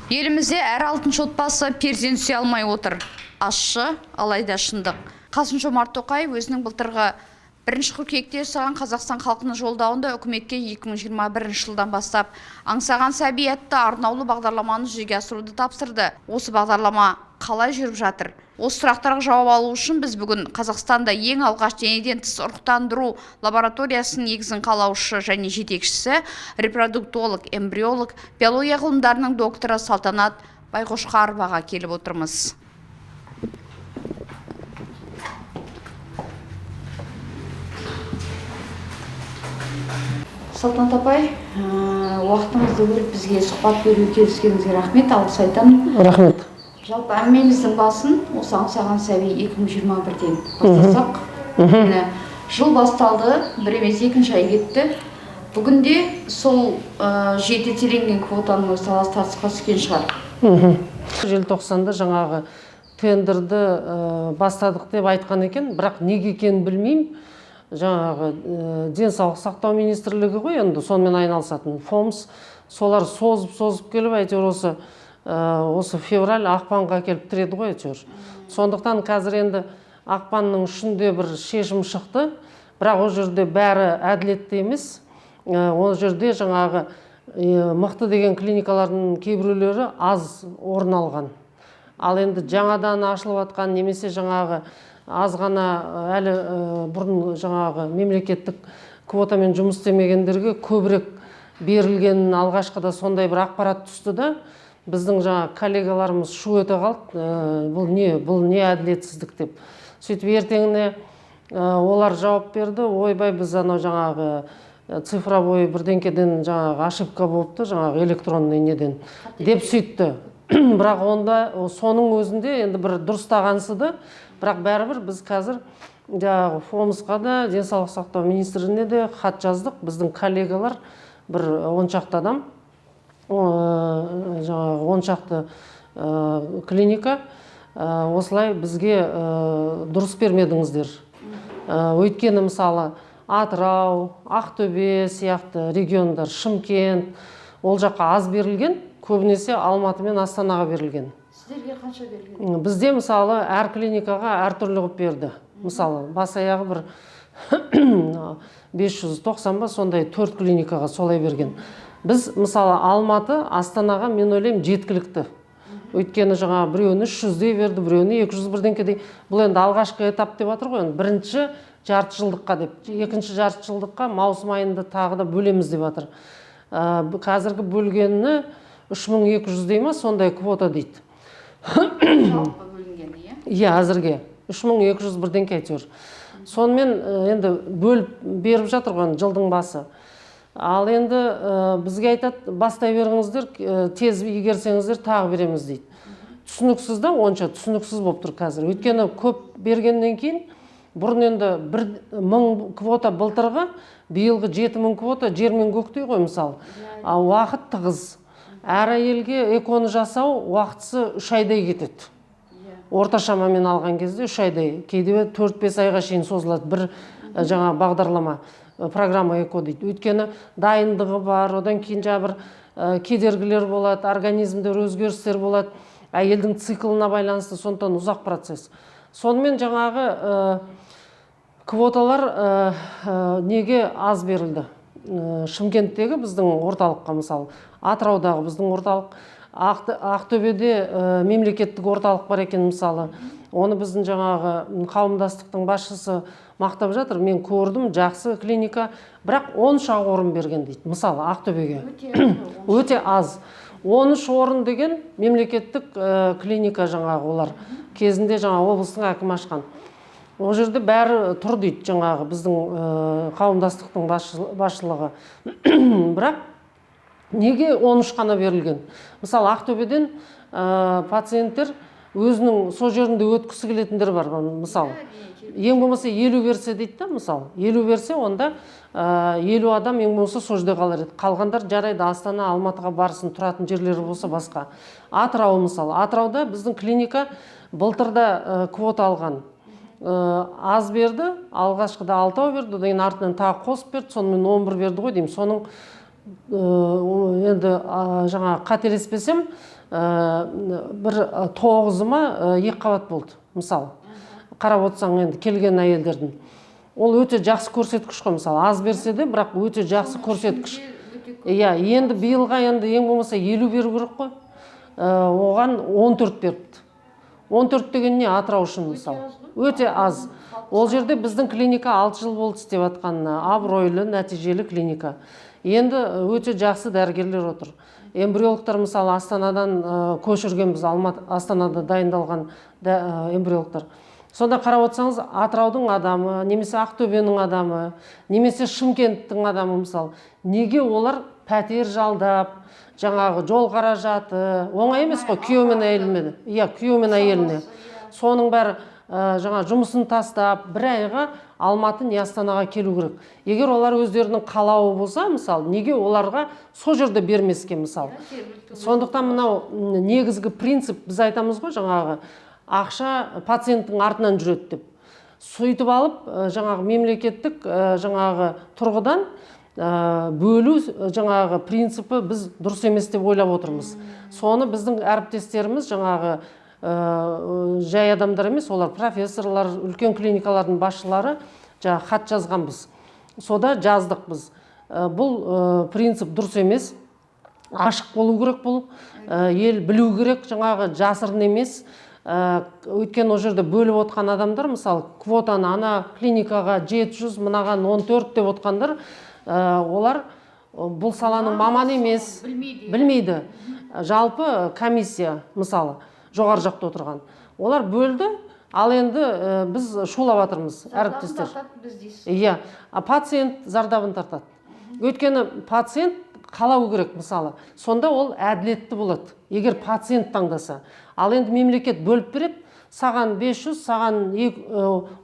Елімізде әр алтыншы отбасы перзент сүйе алмай отыр. Ащы, алайда шындық. Қасым-Жомарт Тоқаев өзінің былтырғы 1 қыркүйекте жасаған Қазақстан халқының жолдауында үкіметке 2021 жылдан бастап аңсаған сәби атты арнаулы бағдарламаны жүзеге асыруды тапсырды. Осы бағдарлама қалай жүріп жатыр? Осы сұрақтарға жауап алу үшін біз бүгін Қазақстанда ең алғаш денеден тыс ұрықтандыру лабораториясының негізін қалаушы және жетекшісі, репродуктолог, эмбриолог, биология ғылымдарының докторы Салтанат Байқошқароваға келіп отырмыз. Салтанат апай, уақытыңызды бөліп бізге сұхбат беруге келіскеніңізге рахмет, алғыс айтамын. Рахмет. Жалпы әңгімеміздің басын осы аңсаған сәби 2021-ден бастасақ. Өйткені жыл басталды, бір емес екінші ай кетті. Бүгінде сол жеті еселенген квотаның өзі талас тартысқа түскен шығар. Желтоқсанда жаңағы тендерді бастадық деп айтқан екен, бірақ неге екенін білмеймін. Жаңағы денсаулық сақтау министрлігі ғой енді сонымен айналысатын, ФОМС, солар созып-созып келіп, әйтеуір осы февраль, ақпанға келіп тіреді ғой әйтеуір. Сондықтан қазір енді ақпанның 3-інде бір шешім шықты, бірақ ол жерде бәрі әділетті емес. Ол жерде жаңағы мықты деген клиникалардың кейбіреулері аз орын алған. Ал енді жаңадан ашылып жатқан немесе жаңағы аз ғана әлі бұрын жаңағы мемлекеттік квотамен жұмыс істемегендерге көбірек берілгенін алғашқыда сондай бір ақпарат түсті да, біздің жаңа коллегаларымыз шу ете қалды, бұл не, бұл не әділетсіздік деп. Сөйтіп ертеңіне олар жауап берді, ойбай, біз анау жаңағы цифровой бірдеңкеден жаңағы ошибка болыпты, жаңағы электронный неден деп сөйтті. Бірақ онда соның өзінде енді бір дұрыстағансыды, бірақ бәрібір біз қазір жаңағы ФОМС-қа да, денсаулық сақтау министріне де хат жаздық. Біздің коллегалар бір он шақты адам, жаңағы он шақты клиника, осылай бізге дұрыс бермедіңіздер. Өйткені мысалы Атырау, Ақтөбе сияқты региондар, Шымкент, ол жаққа аз берілген, көбінесе Алматы мен Астанаға берілген. Сіздерге қанша берілген? Бізде мысалы әр клиникаға әртүрлі қылып берді. Мысалы бас аяғы бір 590 ба сондай 4 клиникаға солай берген. Біз мысалы Алматы, Астанаға мен ойлаймын жеткілікті. Өйткені жаңа біреуіне 300-дей берді, біреуіне 200 бірдеңкедей. Бұл енді алғашқы этап деп жатыр ғой, енді бірінші жарты жылдыққа деп. Екінші жарты жылдыққа маусым айында тағы да бөлеміз деп жатыр. Қазіргі бөлгені 3200-дей ма сондай квота дейді. Жалпы бөлінгені, иә? Иә, әзірге 3200 бірдеңке әйтеуір. Сонымен енді бөліп беріп жатыр ғой енді жылдың басы. Ал енді бізге айтады, бастай беріңіздер, тез игерсеңіздер тағы береміз дейді. Түсініксіз да, онша түсініксіз болып тұр қазір. Өйткені көп бергеннен кейін бұрын енді 1000 квота былтырғы, биылғы 7000 квота жер мен көктей ғой мысалы. А уақыт тығыз. Әр әйелге ЭКО-ны жасау уақытысы 3 айдай кетеді. Орта шамамен алған кезде 3 айдай, кейде 4-5 айға шейін созылады бір жаңа бағдарлама, программа ЭКО дейді. Өйткені дайындығы бар, одан кейін жаңа бір кедергілер болады, организмде өзгерістер болады, әйелдің циклына байланысты, сондықтан ұзақ процесс. Сонымен жаңағы квоталар неге аз берілді? Шымкенттегі біздің орталыққа мысалы, Атыраудағы біздің орталық, Ақтөбеде мемлекеттік орталық бар екен мысалы. Оны біздің жаңағы қауымдастықтың басшысы мақтап жатыр. Мен көрдім, жақсы клиника, бірақ 13 ақ орын берген дейді мысалы Ақтөбеге. Өте аз. 13 орын деген мемлекеттік клиника жаңағы олар кезінде жаңа облыстың әкімі ашқан. Ол жерде бәрі тұр дейді жаңағы біздің қауымдастықтың басшылығы. Бірақ неге 13 қана берілген? Мысалы Ақтөбеден пациенттер өзінің сол жерінде өткісі келетіндер бар мысалы. Ең болмаса 50 берсе дейді да, мысалы. 50 берсе, онда 50 адам ең болмаса сол жерде қалар еді. Қалғандар жарайды Астана, Алматыға барсын, тұратын жерлері болса басқа. Атырау мысалы. Атырауда біздің клиника былтырда квота алған. Аз берді, алғашқыда 6 берді, одан кейін артынан тағы қосып берді, сонымен 11 берді ғой деймін. Соның Енді жаңа қателеспесем, бір 9-ы ма екі қабат болды. Мысалы, қарап отырсаң, енді келген әйелдердің, ол өте жақсы көрсеткіш қой. Мысалы, аз берсе де, бірақ өте жақсы көрсеткіш. Иә, енді биылға енді ең болмаса 50 беру керек қой. Оған 14 беріпті. 14 деген не Атырау үшін, мысалы? Өте аз. Ол жерде біздің клиника 6 жыл болды істеп жатқанына, абыройлы, нәтижелі клиника. Енді өте жақсы дәрігерлер отыр, эмбриологтар. Мысалы, Астанадан көшіргенбіз, Алматы, Астанада дайындалған эмбриологтар. Сонда қарап отырсаңыз, Атыраудың адамы немесе Ақтөбенің адамы немесе Шымкенттің адамы, мысалы, неге олар пәтер жалдап, жаңағы жол қаражаты оңай емес қой күйеу мен әйеліне, иә, күйеу мен әйеліне, соның бәрі, жаңа жұмысын тастап бір айға Алматы не Астанаға келу керек. Егер олар өздерінің қалауы болса, мысалы, неге оларға сол жерде бермеске, мысалы? Сондықтан мынау негізгі принцип, біз айтамыз ғой, жаңағы ақша пациенттің артынан жүреді деп. Сөйтіп алып, жаңағы мемлекеттік, жаңағы тұрғыдан бөлу, жаңағы принципі біз дұрыс емес деп ойлап отырмыз. Соны біздің әріптестеріміз, жаңағы жай адамдар емес, олар профессорлар, үлкен клиникалардың басшылары, жаңағы хат жазғанбыз. Сода жаздық біз: Бұл принцип дұрыс емес, ашық болу керек, бұл ел білу керек, жаңағы жасырын емес. Өйткені ол жерде бөліп отқан адамдар, мысалы, квотаны ана клиникаға 700, мынаған 14 деп отқандар, олар бұл саланың маманы емес. Білмейді. Білмейді. Жалпы комиссия, мысалы, жоғары жақта отырған, олар бөлді. Ал енді біз шулап жатырмыз, әріптестер. Біз дейсіз. Иә, а пациент зардабын тартады, өйткені пациент қалау керек, мысалы. Сонда ол әділетті болады, егер пациент таңдаса. Ал енді мемлекет бөліп береді, саған 500, саған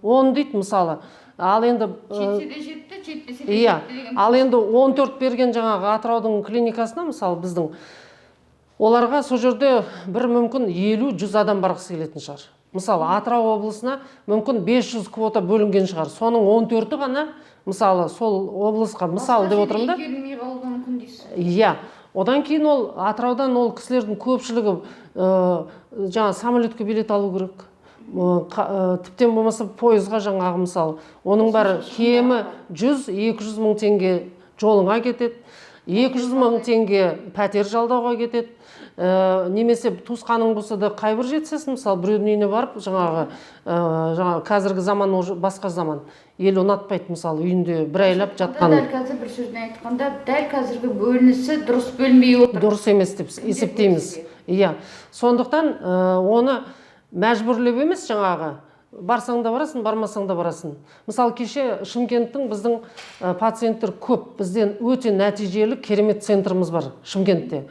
10 дейді, мысалы. Ал енді Жетсе де жетті, жетпесе де жетті деген. Ал енді 14 берген жаңағы Атыраудың клиникасына, мысалы, біздің, оларға сол жерде бір мүмкін 50-100 адам барғысы келетін шығар. Мысалы, Атырау облысына мүмкін 500 квота бөлінген шығар, соның 14-і ғана, мысалы, сол облысқа, мысалы, деп отырмын да. Игерілмей қалуы мүмкін дейсіз. Иә, одан кейін ол Атыраудан ол кісілердің көпшілігі жаңа самолетке билет алу керек, тіптен болмаса пойызға, жаңағы, мысалы, оның бәрі кемі 100-200 мың теңге жолыңа кетеді, 200 мың теңге пәтер жалдауға кетеді. Немесе туысқаның болса да, қай бір жетісесің, мысалы, біреудің үйіне барып, жаңағы жаңағы қазіргі заман уже басқа заман, ел ұнатпайды, мысалы, үйінде бір айлап жатқан. Дәл қазір, бір сөзбен айтқанда, дәл қазіргі бөлінісі дұрыс бөлінбей отыр. Дұрыс емес деп есептейміз, иә. Сондықтан оны мәжбүрлеп емес, жаңағы барсаң да барасың, бармасаң да барасың. Мысалы, кеше Шымкенттің біздің пациенттер көп, бізден өте нәтижелі, керемет центріміз бар Шымкентте,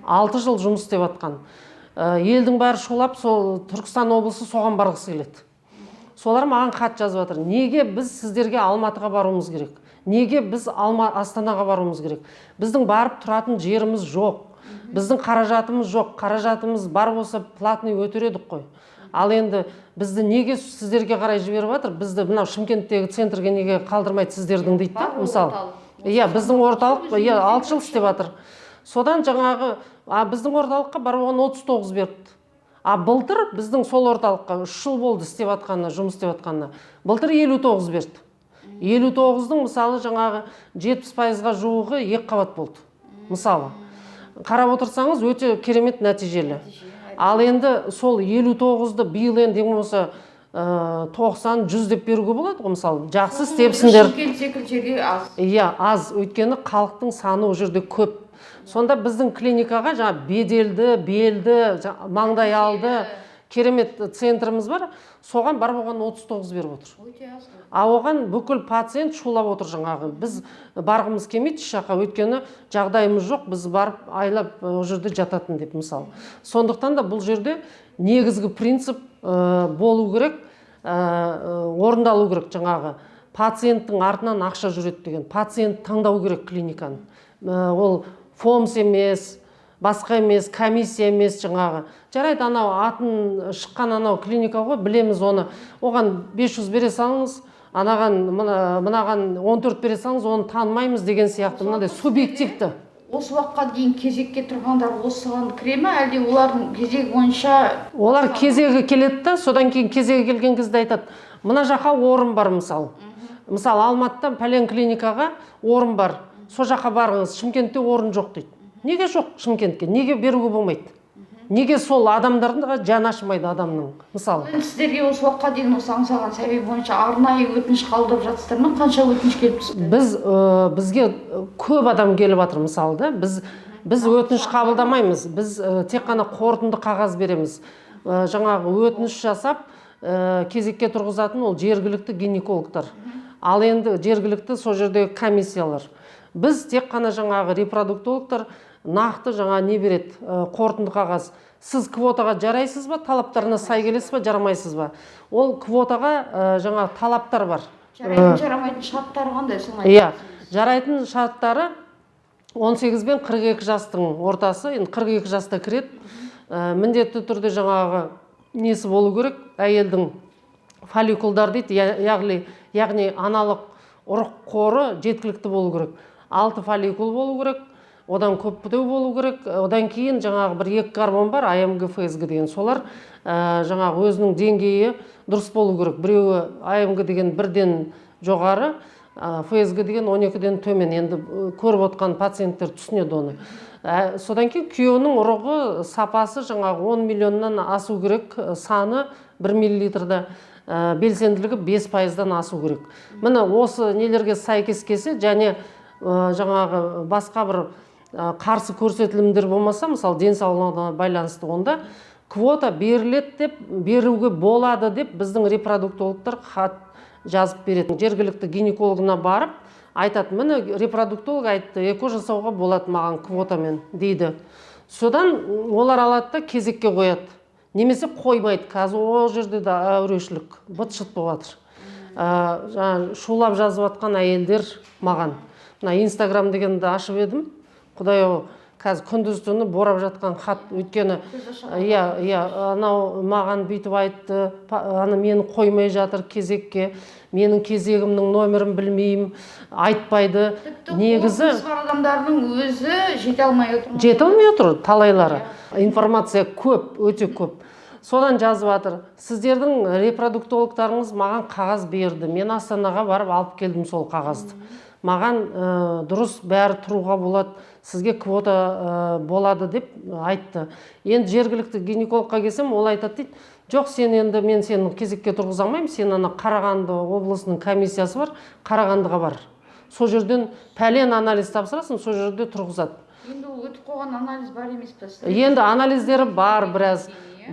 6 жыл жұмыс істеп жатқан. Елдің бәрі шулап, сол Түркістан облысы соған барғысы келеді. Солар маған хат жазып жатыр: неге біз сіздерге Алматыға баруымыз керек, неге біз Астанаға баруымыз керек? Біздің барып тұратын жеріміз жоқ, біздің қаражатымыз жоқ. Қаражатымыз бар болса, платный өтер едік қой. Ал енді бізді неге сіздерге қарай жіберіп жатыр, бізді мынау Шымкенттегі центрге неге қалдырмайды сіздердің, дейді да. Бар Мысалы, орталық. Иә, біздің орталық, иә, 6 жыл істеп жатыр. Содан жаңағы, а біздің орталыққа бар болған 39 беріпті. А былтыр біздің сол орталыққа, 3 жыл болды істеп жатқанына, жұмыс істеп жатқанына, былтыр 59 берді. 59-дың, мысалы, жаңағы 70%-ға жуығы екі қабат болды. Мысалы, қарап отырсаңыз, өте керемет нәтижелі. Ал енді сол 59-ды биыл енді ең болмаса 90, 100 деп беруге болады ғой, мысалы, жақсы істепсіңдер. Шымкент секілді жерде аз. Иә, аз, өйткені халықтың саны ол жерде көп. Сонда біздің клиникаға, жаңа беделді, белді, маңдай алды керемет центріміз бар, соған бар болған 39 беріп отыр. Өте аз ғой. А оған бүкіл пациент шулап отыр, жаңағы біз барғымыз келмейді еш жаққа, өйткені жағдайымыз жоқ, біз барып айлап ол жерде жататын деп, мысалы. Сондықтан да бұл жерде негізгі принцип болу керек, орындалу керек, жаңағы пациенттің артынан ақша жүреді деген. Пациент таңдау керек клиниканы. Ол ФОМС емес, басқа емес, комиссия емес. Жаңағы жарайды, анау атын шыққан анау клиника ғой, білеміз оны, оған 500 бере салыңыз, анаған, мынаған 14 бере салыңыз, оны танымаймыз деген сияқты мынандай субъективті. Осы уақытқа дейін кезекке тұрғандар осыған кіре ме, әлде олардың кезегі бойынша? Олар кезегі келеді да, содан кейін кезегі келген кезде айтады: мына жаққа орын бар. Мысалы, Алматыда пәлен клиникаға орын бар, сол жаққа барыңыз, Шымкентте орын жоқ дейді. Неге жоқ? Шымкентке неге беруге болмайды? Неге сол адамдарға жаны ашымайды адамның, мысалы? Енді сіздерге осы уақытқа дейін осы Аңсаған сәби бойынша арнайы өтініш қабылдап жатсыздар ма? Қанша өтініш келіп түсті? Бізге көп адам келіп жатыр, мысалы, да. Біз өтініш қабылдамаймыз, біз тек қана қорытынды қағаз береміз. Жаңағы өтініш жасап, кезекке тұрғызатын ол жергілікті гинекологтар, ал енді жергілікті сол жердегі комиссиялар. Біз тек қана жаңағы репродуктологтар нақты жаңа не береді, қорытынды қағаз: сіз квотаға жарайсыз ба, талаптарына сай келесіз ба, жарамайсыз ба. Ол квотаға жаңағы талаптар бар. Жарайтын, жарамайтын шарттары қандай, соны Иә, айтып. Жарайтын шарттары 18 бен 42 жастың ортасы, енді 42 жаста кіреді. Міндетті түрде жаңағы несі болу керек әйелдің, фолликулдар дейді, яғни аналық ұрық қоры жеткілікті болу керек, алты фолликул болу керек, одан көптеу болу керек. Одан кейін жаңағы бір екі гормон бар, АМГ, ФСГ деген, солар жаңағы өзінің деңгейі дұрыс болу керек. Біреуі АМГ деген бірден жоғары, ФСГ деген 12-ден төмен. Енді көріп отқан пациенттер түсінеді оны. Содан кейін күйеуінің ұрығы сапасы жаңағы 10 миллионнан асу керек, саны 1 миллилитрда, белсенділігі 5 пайыздан асу керек. Міне, осы нелерге сәйкес келсе және жаңағы басқа бір қарсы көрсетілімдер болмаса, мысалы, денсаулығына байланысты, онда квота беріледі деп, беруге болады деп біздің репродуктологтар хат жазып береді. Жергілікті гинекологына барып айтады: міне, репродуктолог айтты, ЭКО жасауға болады маған квотамен дейді. Содан олар алады да кезекке қояды немесе қоймайды. Қазір ол жерде де әурешілік, быт шыт болып жатыр. Жаңа шулап жазып жатқан әйелдер маған, мына Инстаграм дегенді ашып едім, құдай ау, қазір күндіз түні борап жатқан хат. Өйткені иә, анау маған бүйтіп айтты, ана мені қоймай жатыр кезекке, менің кезегімнің номерін білмеймін, айтпайды. Тіпті Негізі қорқыныш бар адамдардың өзі жете алмай отыр ма? Жете алмай отыр талайлары. Информация көп, өте көп. Содан жазып жатыр: сіздердің репродуктологтарыңыз маған қағаз берді, мен Астанаға барып алып келдім сол қағазды, маған дұрыс бәрі, тұруға болады, сізге квота болады деп айтты. Енді жергілікті гинекологқа келсем, ол айтады дейді: жоқ, сен енді, мен сені кезекке тұрғыза алмаймын, сен ана Қарағанды облысының комиссиясы бар, Қарағандыға бар, сол жерден пәлен анализ тапсырасың, сол жерде тұрғызады. Енді ол өтіп қойған анализ бар емес пе? Енді анализдері бар, біраз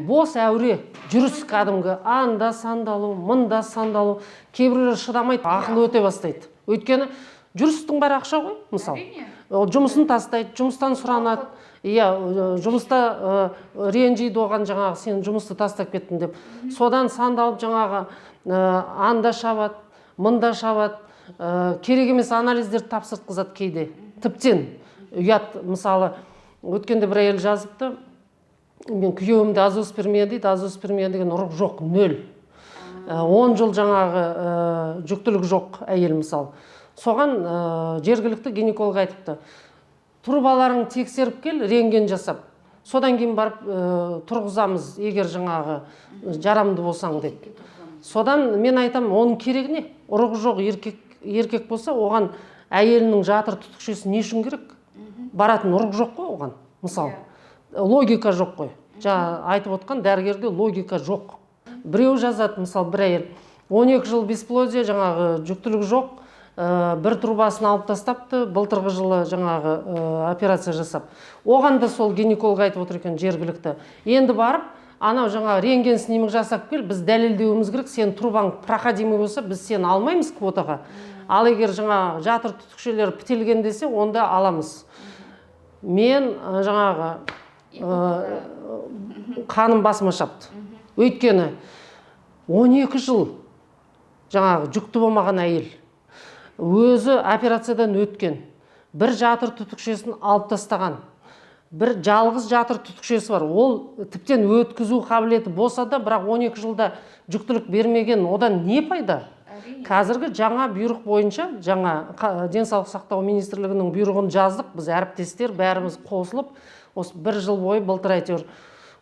бос әуре жүріс, кәдімгі анда сандалу, мында сандалу. Кейбіреулер шыдамайды, ақылы өте бастайды, өйткені жүрістің бәрі ақша ғой, мысалы. Әрине. Ол жұмысын тастайды, жұмыстан сұранады, иә, жұмыста ренжиді оған, жаңағы сен жұмысты тастап кеттің деп. Содан сандалып жаңағы анда шабады, мында шабады, керек емес анализдерді тапсыртқызады кейде, тіптен ұят. Мысалы, өткенде бір әйел жазыпты: мен күйеуімде азооспермия дейді. Азооспермия деген ұрық жоқ, нөл. 10 жыл жаңағы жүктілік жоқ әйел, мысалы. Соған жергілікті гинеколог айтыпты: трубаларыңды тексеріп кел, рентген жасап, содан кейін барып тұрғызамыз, егер жаңағы жарамды болсаң деп. Содан мен айтамын: оның керегі не? Ұрығы жоқ еркек, еркек болса, оған әйелінің жатыр түтікшесі не үшін керек? Баратын ұрық жоқ қой оған, мысалы. Логика жоқ қой, жаңа айтып отқан дәрігерде логика жоқ. Біреу жазады, мысалы, бір әйел 12 жыл бесплодие, жаңағы жүктілік жоқ, бір трубасын алып тастапты былтырғы жылы жаңағы операция жасап. Оған да сол гинеколог айтып отыр екен жергілікті: енді барып анау жаңағы рентген снимок жасап кел, біз дәлелдеуіміз керек, сенің трубаң проходимый болса, біз сені алмаймыз квотаға, ал егер жаңағы жатыр түтікшелері бітелген десе, онда аламыз. Мен жаңағы қаным басыма шапты, өйткені 12 жыл жаңағы жүкті болмаған әйел, өзі операциядан өткен, бір жатыр түтікшесін алып тастаған, бір жалғыз жатыр түтікшесі бар, ол тіптен өткізу қабілеті болса да, бірақ 12 жылда жүктілік бермеген, одан не пайда? Қазіргі жаңа бұйрық бойынша, жаңа Денсаулық сақтау министрлігінің бұйрығын жаздық біз, әріптестер бәріміз қосылып, осы бір жыл бойы, былтыр әйтеуір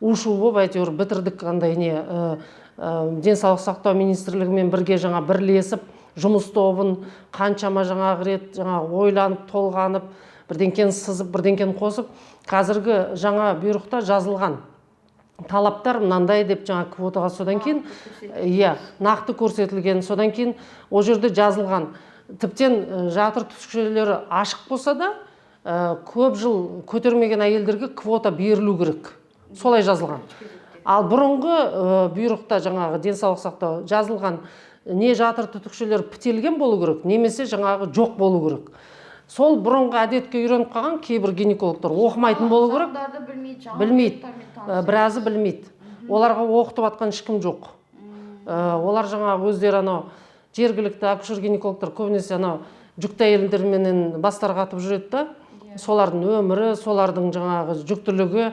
у шу болып, әйтеуір бітірдік. Андай не, Денсаулық сақтау министрлігімен бірге жаңа бірлесіп жұмыс тобын қаншама жаңағы рет жаңағы ойланып толғанып, бірдеңкені сызып, бірдеңкені қосып, қазіргі жаңа бұйрықта жазылған талаптар мынандай деп жаңа квотаға. Содан кейін, иә, нақты көрсетілген. Содан кейін ол жерде жазылған, тіптен жатыр түтікшелері ашық болса да, көп жыл көтермеген әйелдерге квота берілу керек, солай жазылған. Ал бұрынғы бұйрықта, жаңағы денсаулық сақтау жазылған, не жатыр түтікшелері бітелген болу керек, немесе жаңағы жоқ болу керек. Сол бұрынғы әдетке үйреніп қалған кейбір гинекологтар оқымайтын болу керек. Заңдарды білмейді, жаңа Білмейді. бұйрықтармен Біразы білмейді, оларға оқытып жатқан ешкім жоқ. Олар жаңағы өздері анау жергілікті акушер гинекологтар көбінесе анау жүкті әйелдерменен бастары қатып жүреді да, солардың өмірі, солардың жаңағы жүктілігі.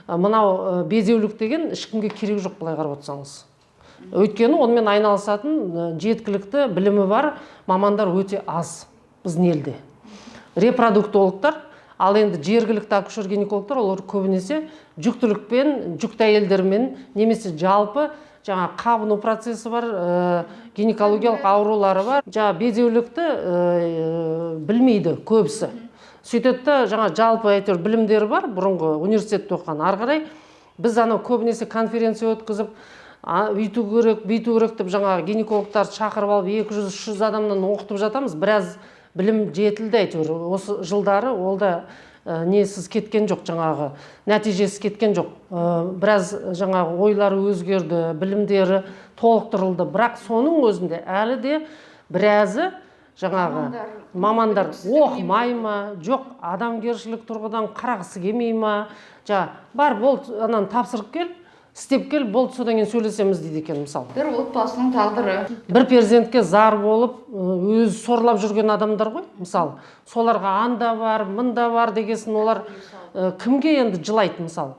Мынау бедеулік деген ешкімге керек жоқ былай қарап отырсаңыз, өйткені онымен айналысатын жеткілікті білімі бар мамандар өте аз біздің елде, репродуктологтар. Ал енді жергілікті акушер гинекологтар, олар көбінесе жүктілікпен, жүкті әйелдермен немесе жалпы жаңа қабыну процесі бар, гинекологиялық аурулары бар. Жаңа бедеулікті білмейді көбісі. Сөйтеді да, жаңа жалпы әйтеуір білімдері бар, бұрынғы университетте оқыған. Ары қарай біз анау көбінесе конференция өткізіп, өйту керек, бүйту керек деп, жаңағы гинекологтарды шақырып алып, 200-300 адамнан оқытып жатамыз. Біраз білім жетілді әйтеуір осы жылдары. Ол да несіз кеткен жоқ, жаңағы нәтижесіз кеткен жоқ. Біраз жаңағы ойлары өзгерді, білімдері толықтырылды, бірақ соның өзінде әлі де біразы жаңағы мамандар оқымай ма, жоқ адамгершілік тұрғыдан қарағысы келмей ма, жаңа бар, болды, ананы тапсырып кел, істеп кел, болды, содан кейін сөйлесеміз дейді екен, мысалы. Бір отбасының тағдыры. Бір перзентке зар болып, өзі сорлап жүрген адамдар ғой, мысалы. Соларға анда бар, мында бар дегесін, олар кімге енді жылайды? Мысалы,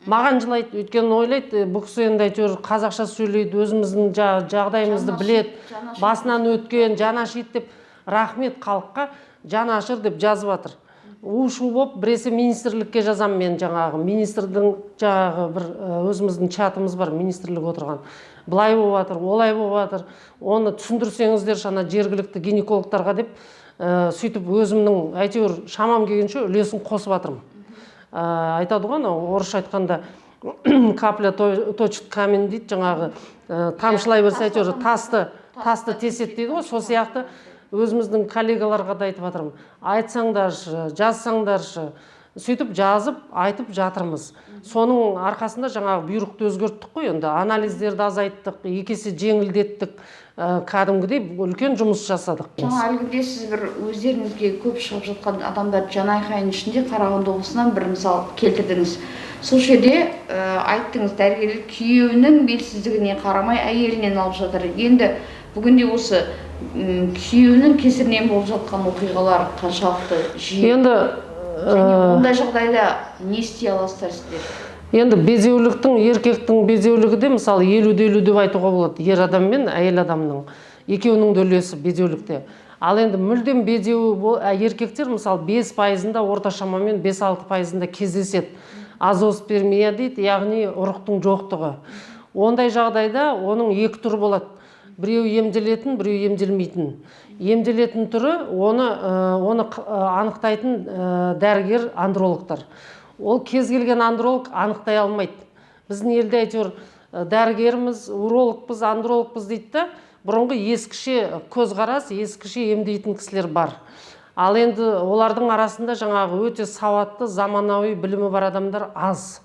маған жылайды, өйткені ойлайды: бұл кісі енді әйтеуір қазақша сөйлейді, өзіміздің жағдайымызды біледі, басынан өткен, жаны ашиды деп. Рахмет халыққа, жаны ашыр деп жазып жатыр. У шу болып біресе министрлікке жазамын мен, жаңағы министрдің жаңағы бір өзіміздің чатымыз бар, министрлік отырған, былай болып жатыр, олай болып жатыр, оны түсіндірсеңіздерші ана жергілікті гинекологтарға деп. Сөйтіп өзімнің әйтеуір шамам келгенше үлесін қосып жатырмын. Айтады ғой анау орысша айтқанда, капля точит камень дейді, жаңағы тамшылай берсе, әйтеуір тасты теседі дейді ғой. Сол сияқты өзіміздің коллегаларға да айтып жатырмын: айтсаңдаршы, жазсаңдаршы. Сөйтіп жазып, айтып жатырмыз. Соның арқасында жаңағы бұйрықты өзгерттік қой енді, анализдерді азайттық, екі есе жеңілдеттік, кәдімгідей үлкен жұмыс жасадық. Жаңа әлгінде сіз бір өздеріңізге көп шығып жатқан адамдар жанайқайының ішінде Қарағанды облысынан бір мысал келтірдіңіз. Сол жерде айттыңыз, дәрігерлер күйеуінің белсіздігіне қарамай әйелінен алып жатыр. Енді бүгінде осы күйеуінің кесірінен болып жатқан оқиғалар қаншалықты жиі? Енді Және ондай жағдайда не істей аласыздар сіздер? Енді бедеуліктің, еркектің бедеулігі де, мысалы, 50-де 50 деп айтуға болады. Ер адам мен әйел адамның екеуінің де үлесі бедеулікте. Ал енді мүлдем бедеу еркектер, мысалы, 5%-ында, орта шамамен 5-6%-ында кездеседі. Азооспермия дейді, яғни ұрықтың жоқтығы. Ондай жағдайда оның екі түрі болады: біреуі емделетін, біреуі емделмейтін. Емделетін түрі, оны анықтайтын дәрігер андрологтар. Ол кез келген андролог анықтай алмайды. Біздің елде әйтеуір дәрігерміз, урологпыз, андрологпыз дейді да, бұрынғы ескіше көзқарас, ескіше емдейтін кісілер бар. Ал енді олардың арасында жаңағы өте сауатты, заманауи білімі бар адамдар аз.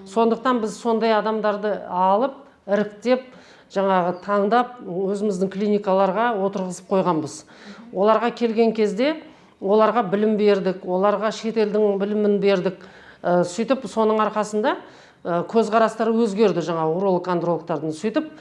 Сондықтан біз сондай адамдарды алып, іріктеп, жаңағы таңдап, өзіміздің клиникаларға отырғызып қойғанбыз. Оларға келген кезде оларға білім бердік, оларға шетелдің білімін бердік. Сөйтіп соның арқасында көзқарастары өзгерді жаңа уролог андрологтардың. Сөйтіп